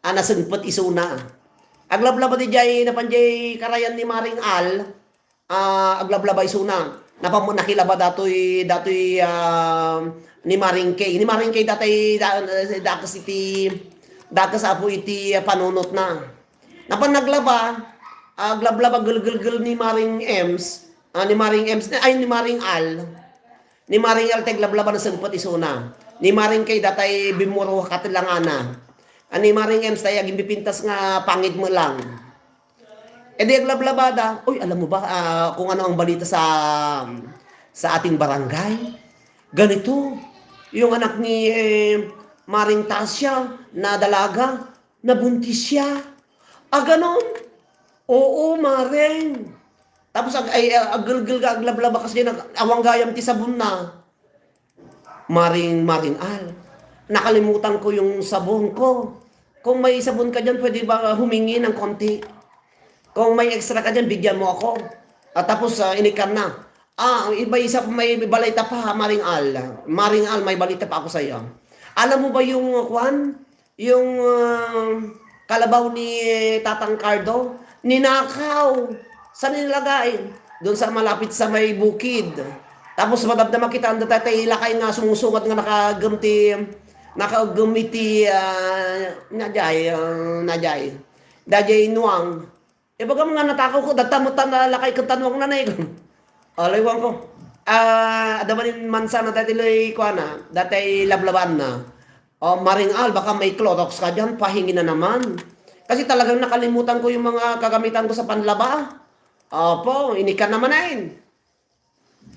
ah, nasengpet isuna. Aglablaba di jay, napan jay karayan ni Maring Al, ah, aglablaba isuna. Napan mo nakilaba datoy, datoy, ah, ni Maring Kay. Ni Maring Kay datay da-, dakes iti, dakes apo iti, ah, panunotna. Napan naglaba, aglablaba gelgelgel ni Maring Ems, ah, ni Maring Ems, ay, ni Maring Al. Ni Maring Al ti aglablaba nasengpet isuna. Ni Maring Kay datay bimmuro kat langana. Ah, ni Maring Ems tay agimpipintas nga pangit mo lang. E di aglablabada, "Uy, alam mo ba, ah, kung ano ang balita sa, sa ating barangay? Ganito, yung anak ni, eh, Maring Tasya na dalaga, nabuntis siya." "Ah, ganon?" "Oo, Maring." Tapos ag-, ay, ah, aggelgel ka, aglablaba kasi nag-, awang gayam ti sabon na. Maring, Maring Al, nakalimutan ko yung sabon ko. Kung may sabon ka dyan, pwede ba humingi ng konti? Kung may extra ka dyan, bigyan mo ako. At tapos, ah, inikan na. Ah, may isa, may balita pa, Maring Al. Maring Al, may balita pa ako sa iyo. Alam mo ba yung, uh, kwan? Yung, ah, kalabaw ni Tatang Cardo, ninakaw. Saan nilagay? Doon sa malapit sa may bukid. Tapos madamdama kita, anda tayo ilakay nga sumusungat nga nakaagem ti, nakaagem iti, ah, najay, ah, najay. Dajay nuang. Ibagam nga natakaw ko, data mo ta nalakay ken tanwang na, eh. Alaywang ko. Ah, adda manin mansa na dati loy kuana, dati lablabaan na. Oh, Maring Al, baka may Clorox ka dyan, pahingi na naman. Kasi talagang nakalimutan ko yung mga kagamitan ko sa panlaba. Opo, inikan naman, eh.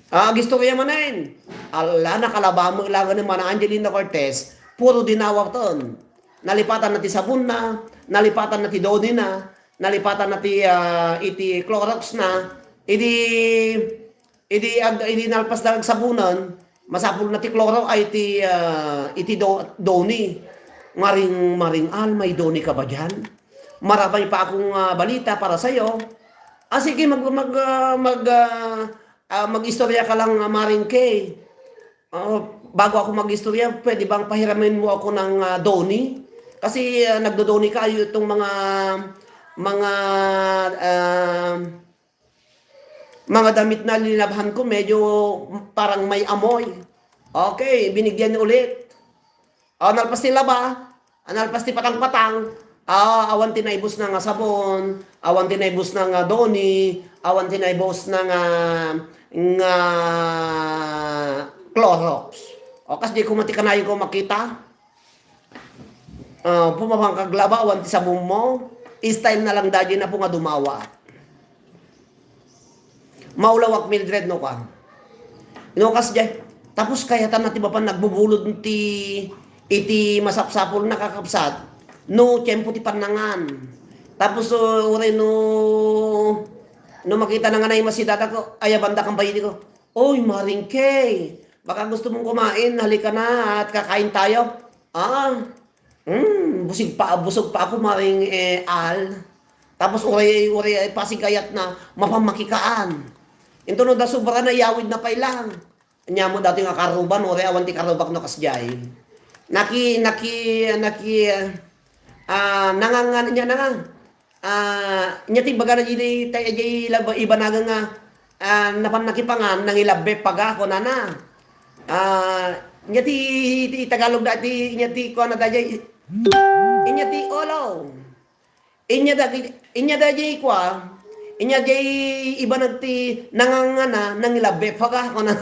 Ah, agistorya manen. Ala, nakalaba met laeng ni Mana Angelina Cortez, puro dinawaten. Nalipatan na ti sabonna, nalipatan na ti dodina, nalipatan na ti, ah, iti Clorox na, idi, idi ag-, idi nalpas da agsabonen, Masapul na ti kloro ay ti, ah, iti do-, doni. Maring, Maring Al, may doni ka ba diyan? Maramay pa akong, ah, balita para sa'yo. Ah, sige, mag-, mag-, ah, mag-, ah, ah, mag-istorya ka lang, ah, Maring Kay. Ah, bago ako mag-istorya, pwede bang pahiramin mo ako ng, ah, doni? Kasi, ah, nagdodoni kayo itong mga, mga, ah, mga damit na linabhan ko, medyo parang may amoy. Okay, binigyan niya ulit. Ah, nalpas ti laba, ah, nalpas ti patang-patang. Ah, awan ti naibus na nga sabon, awan ti naibus na nga doni, awan ti naibus na nga, nga Clorox. O, kas di ko mati kanayon ko makita. Ah, pumapangkaglaba, awan ti sabon mo. Style na lang dagiti napo nga dumawa. Maulawak, Mildred, no ka? No kas jay. Tapos kayatan na ti mapan nagbubulod ti, iti masapsapul na kakabsat. No, tiempo ti pannangan. Tapos, uh, uray no, no makita na nga naima si dada ko, ay, abanda kang bayidi ko. Oy, Maring Kay, baka gusto mong kumain, halika na at kakain tayo. Ah, hmm, busig pa, busog pa ako, Maring, eh, Al. Tapos uray, uray, ay, pasigayat na, mapamakikaan. Into no da sobra na, iyawid na pay lang. Anya mo dati nga karuban, uray awan ti karubak no kasjay. Naki, naki, naki, ah, nangangan niya na nga. Ah, nya ti bagana jay, tay-, jay lab-, ibanaga nga, ah, napan nakipangan, nangilabbe paga, kunana. Ah, nya ti, ti Tagalog da, ti, nya ti, kuana da jay, inya ti ulo. Inya da, inya da jay kua, inya jay ibanag ti nangangana, nangilabbe paga, kunana.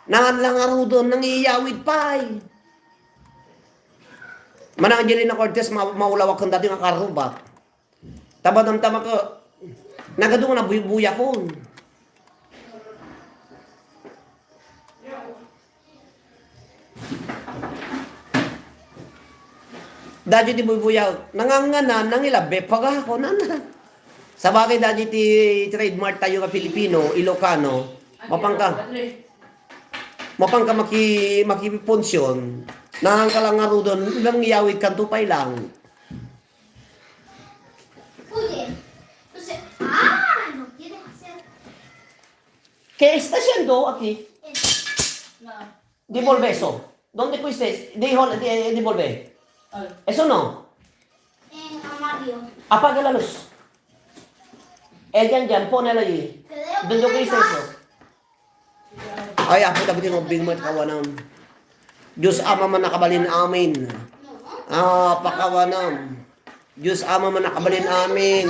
Nangan lang arudon, nangiyawid pay. Manang Angelina Cortez, ma-, maulawak kang dati nga karubak. Tabadam tama ko, nagadu nga nabuybuyakon. Dagiti buybuyaw, nangangana, nangilabbe, pagako, nana. Sabagay, dagiti trademark tayo nga Filipino, Ilocano, mapangka, mapangka maki-, makipunsyun, nangangka lang ngaruden, nang iyawid kanto pay lang. Oye, entonces, ah, no quiere hacer. ¿Qué está haciendo aquí? No. Devolve eso. ¿Dónde fuiste? Dejo, de-, devolve. Ay. Eso no. En armario. Apaga la luz. Eh, dyan, dyan, ponelo allí. ¿Dónde fuiste eso? Ay, Apo, dagiti nga ubbing met kawanam. Dios Ama, mannakabalin amin. Ah, pakawanam. Dios Ama, mannakabalin amin.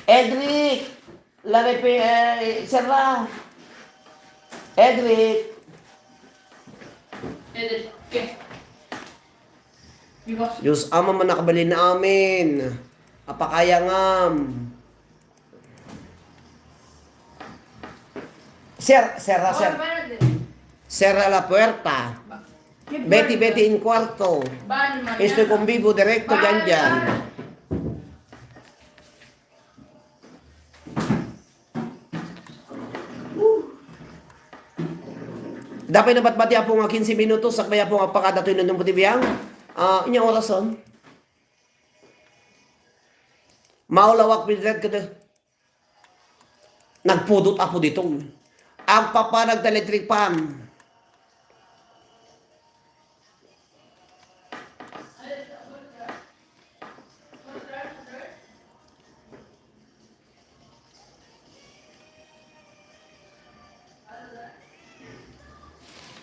Edric! Lare pe, eh, serra. Edric. Edric, ¿qué? Dios Ama, mannakabalin amin. Apakayangam. Ser-, serra, ser-, serra la puerta. Betty, Betty, en cuarto. Estoy con vivo, directo, dyan, dyan. Dapay nabatbati, Apo, nga quince minutos, sakbay, Apo, nga pakadatoy na nung putibiang. Ah, inya orason. Maulawak, Mildred, kada. Nagpudot, Apo, ditong. Agpapanag ta electric fan.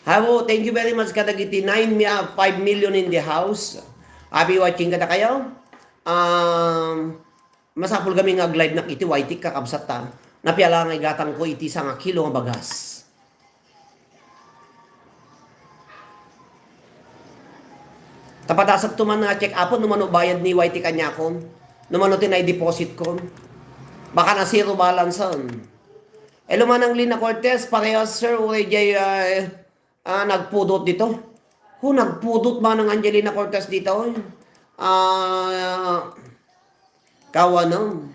Hello, thank you very much kadagiti nine mi-, ah, five million in the house. Happy watching kadakayo. Um, masapul kami nga ag-live nak iti Y T, kakabsat ta. Napiala nga igatang ko iti sanga kilo nga bagas. Tapadasak to man nga check, Apo, no mano bayad ni Y T kaniakon, no mano ti nai-deposit kon. Baka na zero balance on. Hello, Manang Lina Cortez, parehas, sir, uray jay, ah, ah, nagpudot dito. Ho, nagpudot, Manang Angelina Cortez, dito, eh. Ah, kawanam.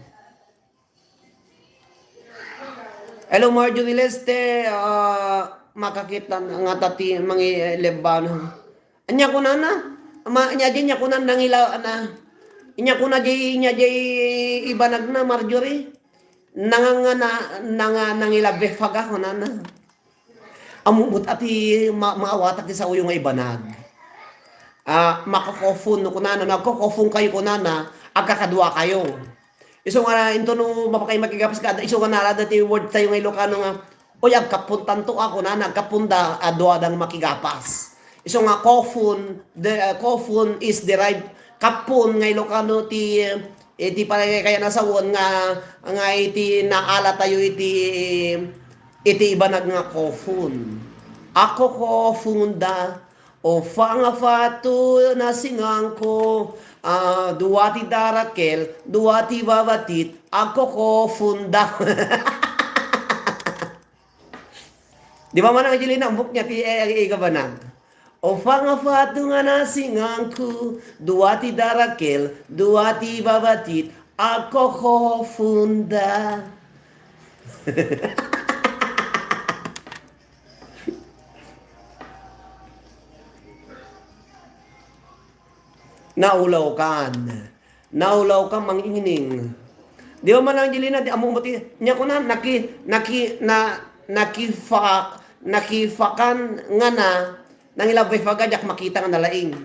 Hello, Marjorie Leste, ah, makakita nga ta ti mangilebbana. Anya kunana? Ama, anya di, anya kunana nangila-, na, anya kuna di, anya di ibanagna, Marjorie? Nangangana, nanga-, nangilabefaga kunana. Ammom met a ti ma-, maawatak ti saoyo nga ibanag. Ah, makakofon no kunana, nagkokofon kayo kunana, agkakadua kayo. Isu nga intono mapakay makigapas ka, isu nga narada ti word tayo nga Ilocano nga, "Oy, agkapontanto ako na, nagkaponda, a duadang makigapas." Isu nga kofon, the, uh, kofon is derived, kapon nga Ilocano ti, iti panagkayanasawan nga, nga iti naala tayo iti, iti ibanag nga kofon. Ako kofonda, O fanga fatu nasinganko, ah, dua ti darakel, dua ti babatit, agkokofunda. Di ba, Manang Angelina, umbok niya ti, eh, eh, igabanag? O fanga fatu nga nasinganko, dua ti darakel, dua ti babatit, agkokofunda. Naulawkan. Naulawkan, Mang Ingning. Di ba, Manang Angelina, di, ammom ti, nya kuna, naki-, naki-, na-, nakifa-, nakifakan nga na, nangilabefaga, diak makita nga nalaing.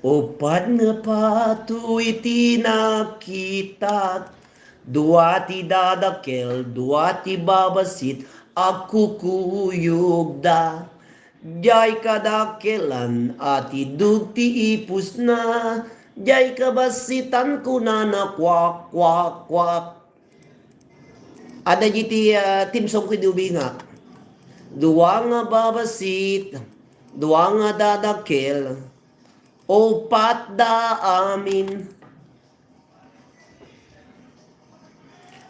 Uppat nga patu iti nakitak, dua ti dadakel, dua ti babasit, agkukuyogda. Diay kadakelan a ti dug ti ipusna, diay kabasitan kunana, kwak, kwak, kwak. Adda iti, ah, theme song ko idi ubingak. Dua nga babasit, dua nga dadakel, uppat da amin.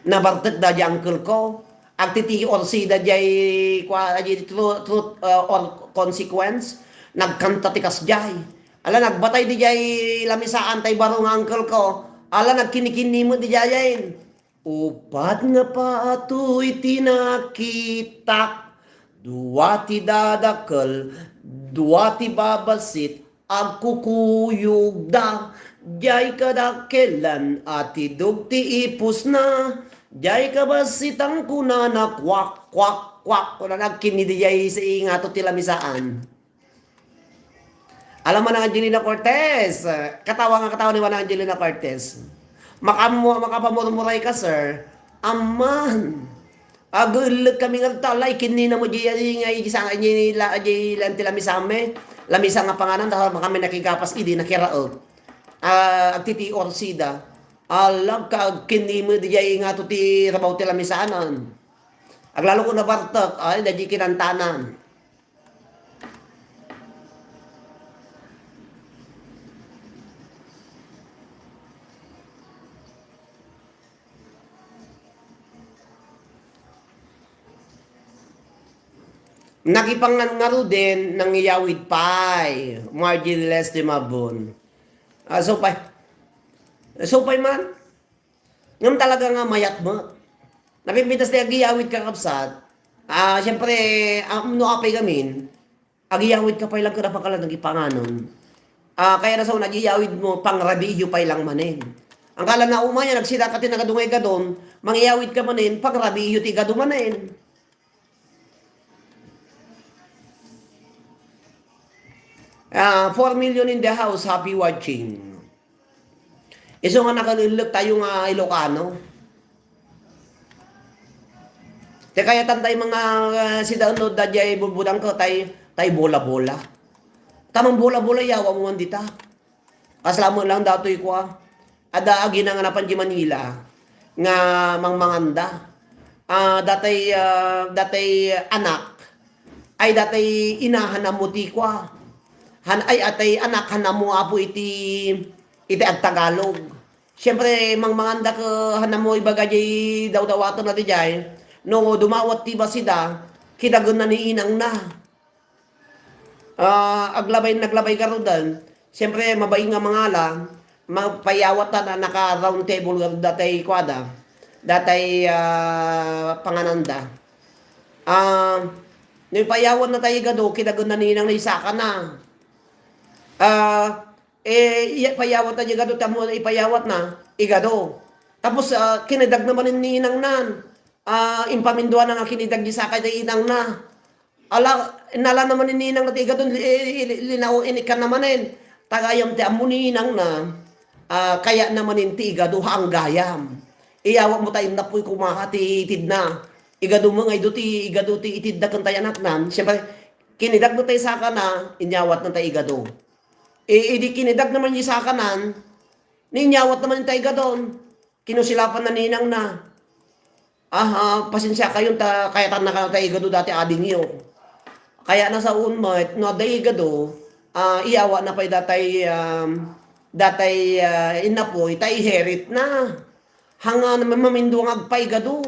Nabartek da di uncle ko. Agtiti orsida diay, kwa, di truth, truth, ah, or consequence. Nagkanta ti kasdiay. Ala, nagbatay di diay lamisaan tay baro nga uncle ko. Ala, nagkinikinni met di diay. Uppat nga patu iti nakitak, dua ti dadakel, dua ti babasit, agkukuyogda. Diay kadakelan a ti dug ti ipusna, diay kabasitan kunana, kwak, kwak, kwak. Kunana, agkinni diay sa ingato ti lamisaan. Ala, Manang Angelina Cortez. Katawa nga katawa ni Manang Angelina Cortez. Makamu-, makapamurmuray ka, sir. Amman. Agulek kami nga tala, ikinni na mo di, di, nga, di, sa, di, la, di, lan ti lamisame. Lamisa nga panganan, dahil kami nakigapas, idi nakiraep. Ah, agtiti orsida. Alag ka, agkinni mo di, di, nga to ti rabaw ti lamisanan. Aglalo ko nabartek, ay, da di kinantanan. Nakipangan ngaruden, nangiyawid pay, Margie Leslie Mabon. Ah, so pay, so pay man. Ngem talaga nga mayat met. Napimpitas ti agiyawid, kakabsat. Ah, siyempre, ah, no apay gamin, agiyawid ka pay lang kada pakalan nagipanganon. Ah, kaya na sa una, agiyawid mo, pangrabiyo pay lang manen. Ang kala na umaya, nagsida ka ti nagadungay gadon, mangiyawid ka manen, pangrabiyo ti gado manen. Ah, four million in the house, happy watching. Isu nga nakalellek tayo nga Ilocano. Ti kayatan tayo mga, ah, sida unod da jay bulbudang ko, tay, tay bola-bola. Tamang bola-bola, yawa mo man dita. Kasla mo lang datoy kwa. Adda agina nga napan di Manila nga mangmanganda. Ah, datay, ah, datay anak, ay, datay ina, hanam mo ti kwa. Han-, ay, atay anak, hanam mo apo iti, iti agtagalog. Siyempre, mangmanganda ka, hanam mo ibaga jay dawdawaten na di jay. No, dumawat ti basida, kidagenna ni inangna. Ah, aglabay, naglabay garuden. Siyempre, mabain nga mangala, mapayawat ta na naka-round table garud datay kuada. datay, ah, pangananda. Ah, no ipayawatna tay igado, kidagenna ni inangna isakana. Ah, eh, iya, ipayawatna di igado, tammo ipayawatna, igado. Tapos, ah, kinidagna manen ni inangnan. Ah, impaminduana nga kinidag di sakay ti inangna. Ala, inalana manen ni inangna ti igadon, li-, li-, li-, linao, inikkanna manen. Tagayam ti ammo ni inangna, ah, kayatna manen ti igado, haan gayam. Iyawatmo ta innapoy koma ti itidna. Igado mo nga idu ti, igado ti itidda ken tay anakna. Siyempre, kinidagna tay sakana, inyawatna tay igado. I-, idi kinidagna manen di sakanan, inyawatna manen tay igadon. Kinusilapanna ni inangna. Aha, pasensiakayon ta kayatannaka tay igado dati adingyo. Kayatna saon met, no adda igado, ah, iyawatna pay datay, um, datay, ah, innapoy, ta iheritna. Haan nga mamindua nga agpaigado.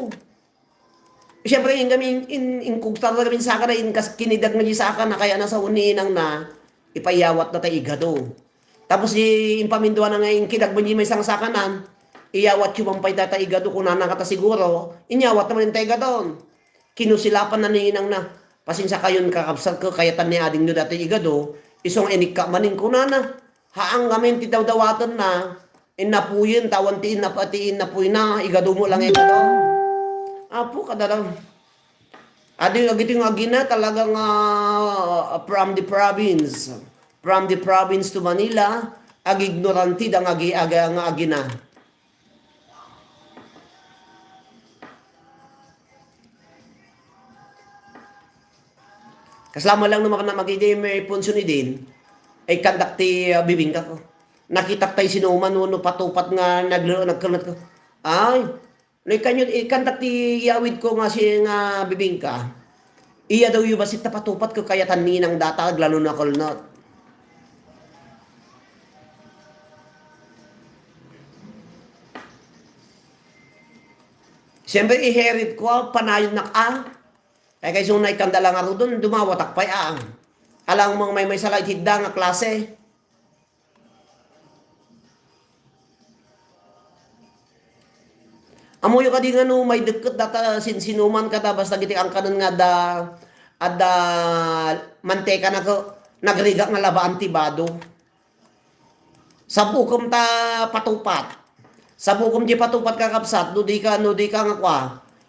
Siyempre, in gamin, in, in kugtar na gamin sakana, in kas-, kinidag na di sakana, kayatna saon ni inangna, ipayawatna tay igado. Tapos, i-, impaminduana nga inkidag met di maysa nga sakanan, iyawatyo man pay data igado, kunana nga ta siguro, inyawatna man tay igadon. Kinusilapanna ni inangna, "Pasensiakayon, kakabsat, ket kayatan ni adingyo dati igado, isu nga inikka manen," kunana. Haan ngamin ti dawdawatenna, innapuyen, ta awan ti innap-, ti innapoyna, igado mo lang igado. Apo, kadalaw. Adi, agito nga agina, talaga nga, ah, from the province. From the province to Manila, agignorante da nga agi-, aga-, nga agina. Kasla man lang no mapan-, magidi may punso ni Din, ay kandak ti, ah, bibingka ko. Nakitak tay sinuman no, no patupat nga naglo-, nagkelmet ko. Ay, no ikanyo, ikandak ti yawid ko nga si, nga bibingka. Iya daw yu basit ta patupat ko kayatan ni inang data, aglalo na kelnet. Siyempre, iherit ko, ah, panayon nak, ah. Kay kayso na ikanda lang nga rudon, dumawatak pay, ah. Alang mang may, may sala iti da nga klase. Amoyo kadi nga no, may dekket data sinsinuman kada basta giti angkanen nga adda, adda manteka na ko, nagriga nga labaan ti bado. Sabukem ta patupat. Sabukem di patupat, kakabsat, no di ka, no di ka nga kua.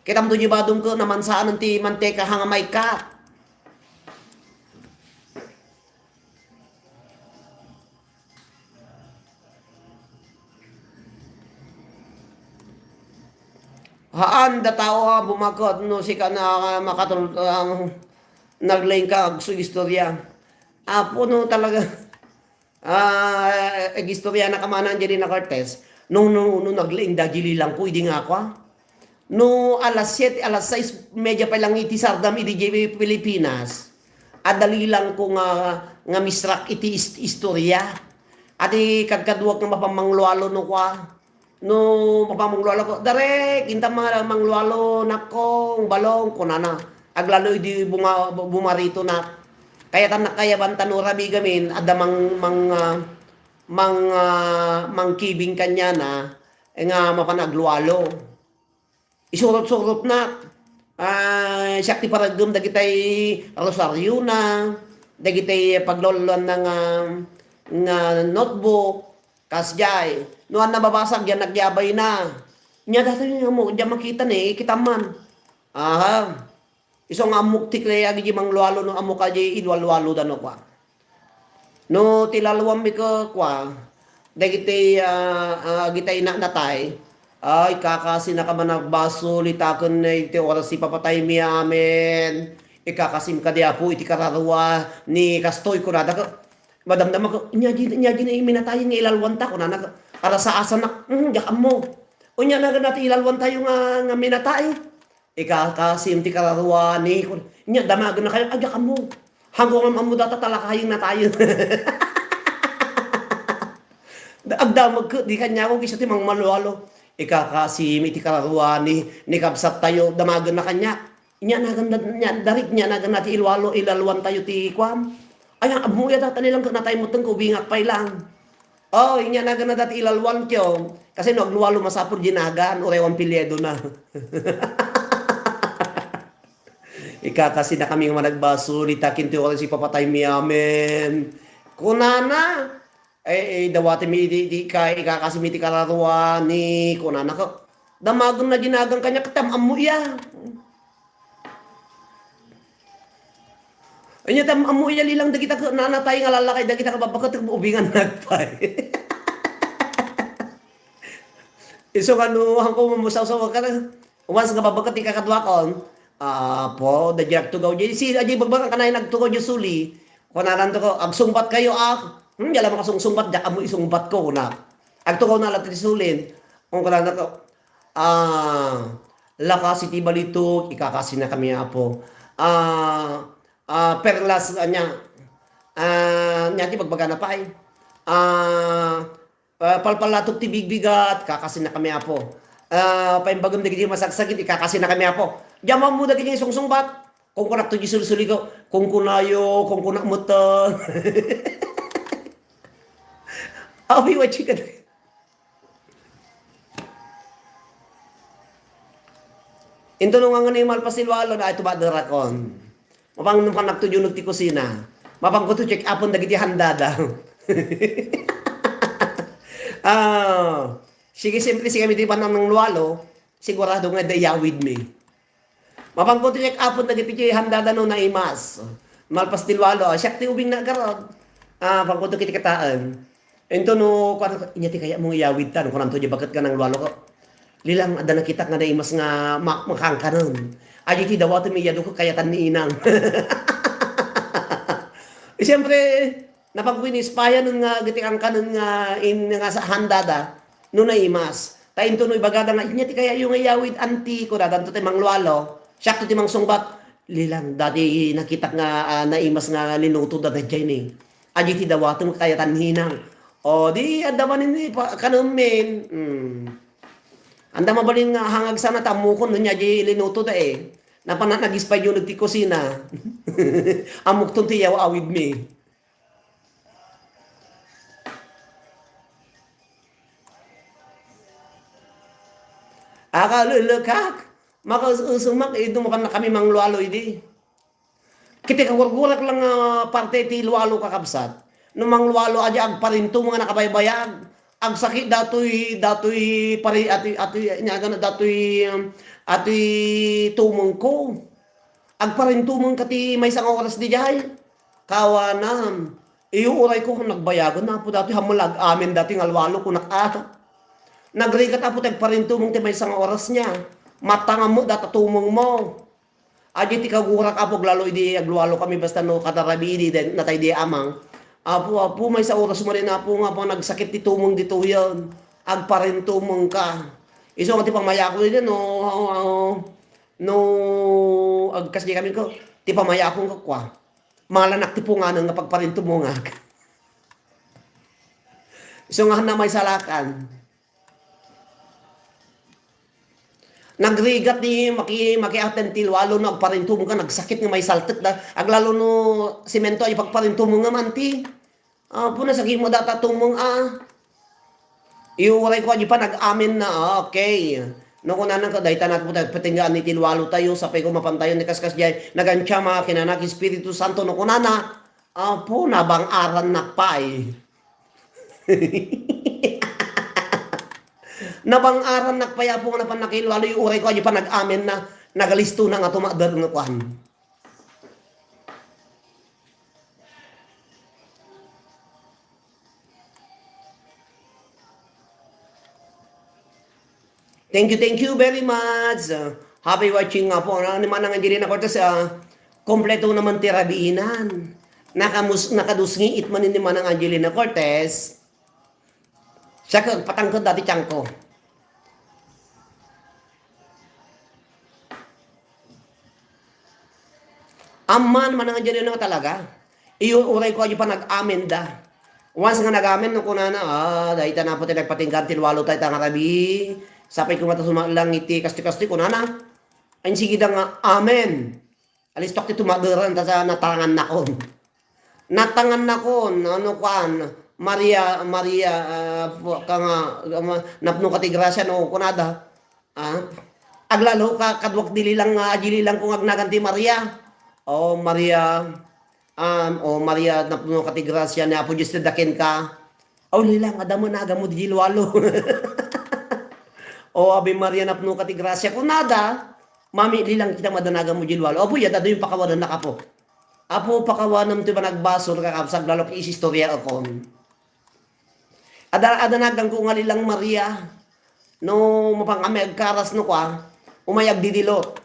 Kitam do di badom ko, namansaan ti manteka, hanga maika. Haan da tao a bumakot no sika na makatul-, ah, naglaing ka agsu istorya. Apo no talaga. Ah, agistorya na kamanan di na Cortez. No, no, no, naglaing da di lilang ko, idi nga ako, ah. No alas siete, alas sais medya pa lang iti sardam idi di Pilipinas. Adda lilang ko nga, nga misrak iti is-, istorya. Adi kadkaduak nga mapamanglualo no kwa. No, mapamanglualo ko, "Darek, inta ma-, manglualo, nakong, balong," kunana. Aglalo idi bunga-, bu-, bumarito na. Kayatan nakayaban ta no rabigamin, adda mang-, mang-, ah, mang-, ah, mangkibing kaniana, eh, nga mapan aglualo. Isurot-surotnak. Ah, siak ti pareggem dagitay rosariona, dagitay paglualuanna nga, nga notebook, kasdiay. No, ania nababasag, yan nagyabayna. Nia datoy nga mo, diak makita ni, kita man. Aha. Isu nga ammok ti klase agi di manglualo no ammok adi ilualualo da no kwa. No ti laluam mi ko kwa, dagiti, ah, ah, agitay na-, natay, ay, kakasinaka man agbasol, itaken iti oras ti papatay mi, amen. Ikakasim kadi, Apo, iti kararua ni kastoy, kunada ka, madamdama ko, "Nya di, nya di na iminatay nga ilalwanta," kunana ka, "Arasa-asanak, mm, diak ammo." Unya, nagan ti ilalwan tayo nga, nga minatay. Ikakasim ti kararua ni kun-, nya, damagen na kayo, "Ay, diak ammo. Hangko nga ammo data talakayen na tayo." Da-, agdamag ko, di kanya ako, kisa ti mangmalualo. Ikakasim iti kararua ni, ni kabsat tayo, damagen na kanya. Nya, nagan da-, nya, darik, nya, nagan na ti ilualo, ilalwan tayo ti kuam. Ay, ammo ya data nilang natay mo tengko, bingak pay lang. Oh, inya naganna dati ilalwan kyo. Kasi no aglualo masapul di nagan, uray awan pilyedo na. Ikakasi na kami nga managbasol, itakin ti oras ipapatay mi amin. Kunana, eh, eh, dawati mi di, di ka, ikakasi mi ti kararuani, kunana ka. Damagen na di nagan kanya, katam ammo iya. Anya tam ammo iya lilang dagita ka nanatay nga lalakay dagita ka babbaket ubingan nagpay. Isu nga no, hangko mamusawsaw ka na. Once nga babbaket ti kakaduakon, apo, da diak tugaw. Di si, aji bagbag ang kanay nagtugaw di suli. Kunanan to ko, "Agsungbat kayo, ah." Hmm, yala makasungsungbat, diak ammo isungbat ko, kuna. Agtugaw na lang ti sulin. Kung kunanan ko, ah, lakasi ti balitok, ikakasi na kami, apo. Ah, ah, perlas, anya, ah, nya ti bagbagana pay. Ah, ah, palpalatok ti bigbigat, kakasi na kami, apo. Ah, paimbagem dagiti masagsagit, ikakasi na kami, apo. Diam ammo dagiti sungsungbat. Kung kunak to di sulisuli ko, kung kunayo, kung kunak mo to. Awi, what you can Inton no nga ni malpas ti lualo na, ay, tumaderakon. Mapang nung kanak to diuneg ti kusina. Mapang ko to check upon dagiti handada. Ah, sige, siyempre, sige, kami ti panang ng lualo, sigurado nga da iyawid mi. Mapang ko to check upon dagiti handada no naimas. Malpas ti lualo, ah, siak ti ubing na garag. Ah, pang ko to kiti kataan. Ento no, kuan, inya ti kaya mong iyawid tan, kuan to, di baket ka ng lualo ko. Lilang, adda nakitak nga naimas nga ma-, makangkanon. Adi ti dawaten mi iyado ko kayatan ni inang. Eh, siyempre, napagwinispayan nun nga, giti kangkanon nga, in, nga sa handada, no naimas. Ta into no ibagada nga, inya ti kaya yung iyawid, anti, ko dadanto ti manglualo. Siak to ti mangsungbat. Lilang, dati nakitak nga, ah, naimas nga linuto da dayjay ni. Adi ti dawaten kayatan hinang. O, di, adda manen ni pa-, kanumin. Hmm. Anda mabalin nga hangag sana ta ammokon no nya di linuto da eh. Napana nagispay yun ti kusina. Ammokton ti yaw awid mi. Aka lulukak. Makaus-usumak, idu mapan na kami manglualo idi. Kiti kagurgurak lang nga parte ti lualo, kakabsat. No manglualo, adi agparintumong nga nakabaybayag. Agsakit datoy, datoy pari-, atoy, atoy, nya gana, datoy, um, atoy tumong ko. Agparintumong ka ti maysa nga oras di jay. Kawanan. Iyo, uray ko, nagbayagan na po datoy, hamulag amin datoy nga lualo ko nak-, ah. Nagrigat apo ti agparintumong ti maysa nga oras niya. Matangam mo, data tumong mo. Adi ti kagurak, Apo, aglalo idi aglualo kami, basta no, kada rabii idi, den, natay di amang. Apo, Apo, maysa oras mo rin, Apo, nga, Apo, nagsakit ti tumong ditoyen. Agparintumong ka. Isu nga ti pamayako idi, no, no, agkas di kami ko, ti pamayako nga kwa. Malanak ti punganan nga pagparintumongak. Isu nga hanna may salakan. Nagrigat ni maki-, makiaten ti lualo no agparintumong ka, nagsakit nga maisaltek da. Aglalo no simento ay pagparintumong nga manti. Apo, nasakit mo data tumong, ah. Iuray ko, adi pa nag-amen na, ah, okay. No, kunana ka, dayta na po tayo, patinggaan ni ti lualo tayo, sapay ko mapan tayo ni kaskas jay, nagantiama, kinanak, Espiritu Santo, no, kunana, apo, nabang-aran nakpay. Nabang-aran nakpay, apo, nga napan nakilualo, yung uray ko, adi pa nag-amen na, nagalisto na nga tumakder nga kwan. Thank you, thank you very much. Uh, happy watching nga po. Ano ni Manang Angelina Cortez, ah, kompleto naman ti rabiinan. Nakamus-, nakadusngi it man ni Manang Angelina Cortez. Siya ka, patangkad dati tiyangko. Amman, manang dyan yun nga talaga. Iyo, uray ko, adi pa nag-amen da. Once nga nag-amen, no, kunana, ah, dahil ta na po tayo nagpatinggan, tilwalo tayo, tangarabi. Sapay ko mata sumaklang iti, kastoy-kastoy, kunana. Ay, sige da nga, amen. Alistok ti tumageran, ta sa natangan nakon. Natangan nakon, ano kwan, Maria, Maria, ah, pu-, ka nga, ah, ma-, napno ka ti grasia no kunada. Ah, aglalo ka, kaduak di lilang, ah, adi lilang kung agnagan ti Maria. O Maria, um, o Maria, napno ka ti grasia ni Apo Dios ti daken ka. O lilang, adda man agamo di lualo. O Ave Maria, napno ka ti grasia. Kunada, mami, lilang kita madanagan mo di lualo. Apo, yada, yung pakawanan na kapo. Apo, pakawanam ti managbasol, kakabsat, lalo ki isistorya akon. Ada, ada nagan ko nga lilang Maria. No, mapang kami agkaras no kwa, umay agdidilot.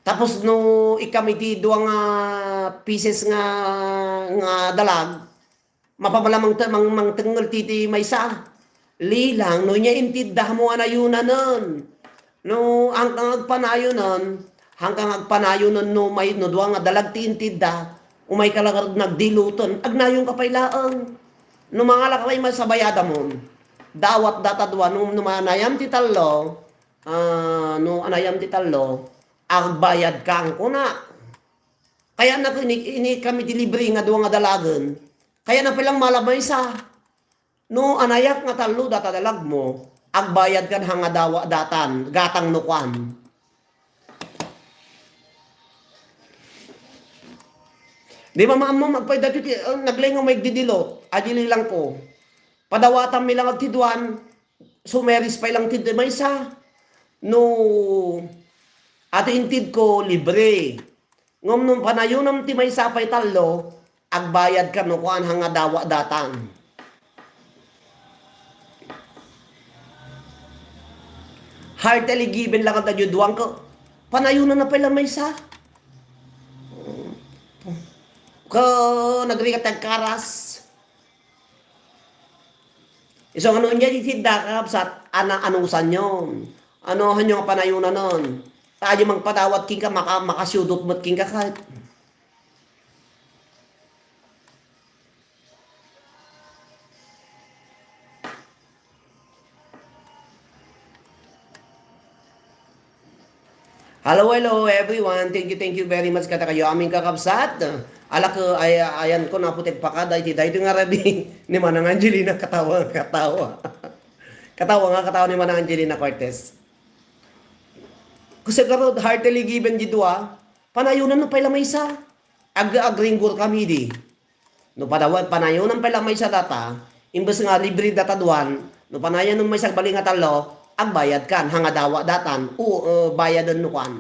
Tapos no, ikam iti dua nga pieces nga, nga dalag, mapamalamang te-, mang-, mangtengngel ti, ti maysa. Lilang, no, nia intidda mo a nayunanen. No, hangkang agpanayonen, hangkang agpanayonen no may, no dua nga dalag ti intidda, umay ka la ngarud nagdiloten, agnayon ka pay laeng. No mangala ka pay, masabayadamon. Dawat data dua, no, no manayam ti tallo, ah, no anayam ti tallo, agbayad ka, ang kuna. Kaya na ini, ini kami ti libre nga dua nga dalagen. Kaya na pay lang malamaysa. No anayak nga tallo data dalagmo, agbayad kan ha nga dawa datan, gatang no kuan. Di ba maammo, magpay dati ti, uh, naglengaw may didilo, adili lang ko. Padawatam mi lang ti duan, sumeris pay lang ti maysa. No, ato intid ko, libre. Ngem no panayonam ti maysa pay tallo, agbayad ka no kuan ha nga dawa datan. Heartily given lang ang tadyo duwang ko. Panayonan na pay lang maysa. Ko nagrigat agkaras. Isu nga no, ania ti tidda, kakabsat, ana-, anusanyo? Ano hanyo nga panayonanon? Ta adi mangpadawat kenka, maka-, makasiudot met kenka ket. Hello, hello, everyone. Thank you, thank you very much kadakayo amin, kakabsat. Alak, ay, ayan ko, naputek pa ka, dahil ti, dahil nga rabi ni Manang Angelina, katawa, katawa. Katawa nga, katawa ni Manang Angelina Cortez. Kasi karod, heartily given di dua, panayonan na pay la maysa. Ag-, agringgor kami di. No padawa-, panayonan pay la maysa data, imbes nga libre data duan, no panayonan maysa bali nga tallo, agbayad kan, ha nga dawa datan, o, eh, bayadan no kuan.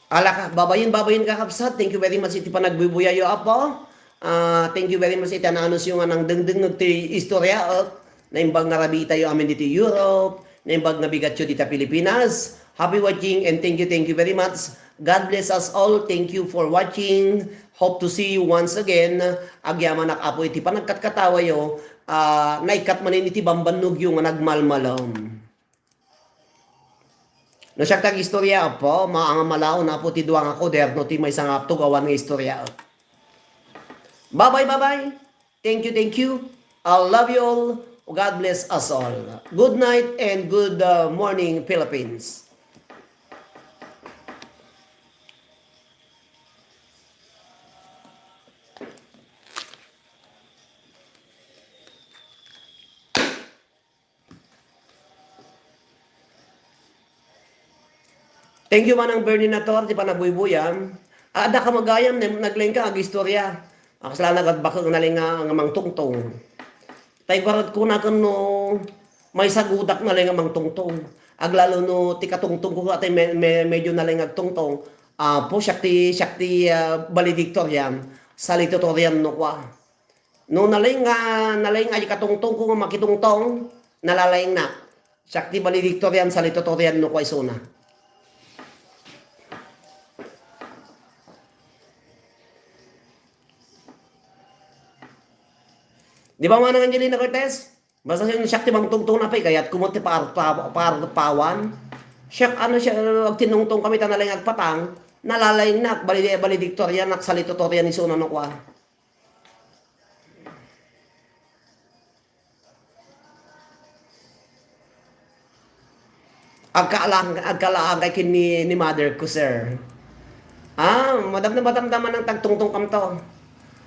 Ala ka, babayin, babayin, kakabsat. Thank you very much iti panagbuybuyayo, Apo. Ah, thank you very much iti anaanusyo nga nangdengdengngeg ti istorya, eh. Naimbag nga rabii tayo amin ditoy Europe, naimbag nga bigatyo dita Pilipinas. Happy watching and thank you, thank you very much. God bless us all. Thank you for watching. Hope to see you once again. Agyamanak, Apo, iti panagkatkatawayo, ah, naikkat manen iti bambannogyo nga nagmalmalem. No siak ti agistorya, Apo, maangamalaon, Apo, ti dua nga koderno, ti maysa nga tugawan nga istorya. Bye-bye, bye-bye. Thank you, thank you. I love you all. God bless us all. Good night and good, uh, morning, Philippines. Thank you, Manang Bernie Nator, ti panagbuybuyam. Adda ka magayam, ne-, naglengka, agistorya. Akasla nagad bakag naleng nga, nga mangtungtong. Tay garad ko na ken no, may sagudak naleng nga mangtungtong. Aglalo no, ti katungtong ko, atay me-, me-, medyo naleng agtungtong. Apo, siak ti, siak ti, ah, valedictorian, salutatorian no kwa. No naleng nga, naleng nga ikatungtong ko nga makitungtong, nalalaingnak. Siak ti valedictorian, salutatorian no kwa isuna. Di ba, Manang Angelina Cortez? Basta yun, siak ti mangtungtong na pay, kayat ko mo ti paar-, pa-, paarpawan. Siak, ano siya, agtinungtong kami, ta naleng agpatang, nalalaingnak, bali, valedictorian, salutatorian isuna no kwa. Agkaalang-, agkalaangay ken ni, ni mother ko, sir. Ah, madam na madam naman ang tagtungtong kamto.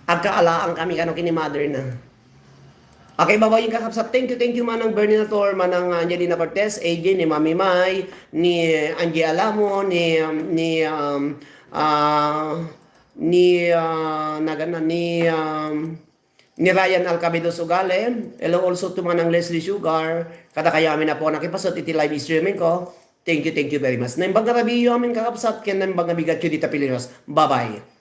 Agkaalaang kami kano kini mother na. Okay, babayin kakabsat. Thank you, thank you, Manang Bernie Nator, Manang Angelina Cortez, A J, ni Mami Mai, ni Angie Alamo, ni, um, ni, um, ah, ni, ah, nagana, ni, um, ni Ryan Alcabedo Sugale. Hello also to Manang Leslie Sugar. Kada kayo amin na po nakipasot iti live streaming ko. Thank you, thank you very much. Naimbag nga rabiyo amin kakabsat, ken naimbag nga bigatyo dita Pilipinas. Bye-bye.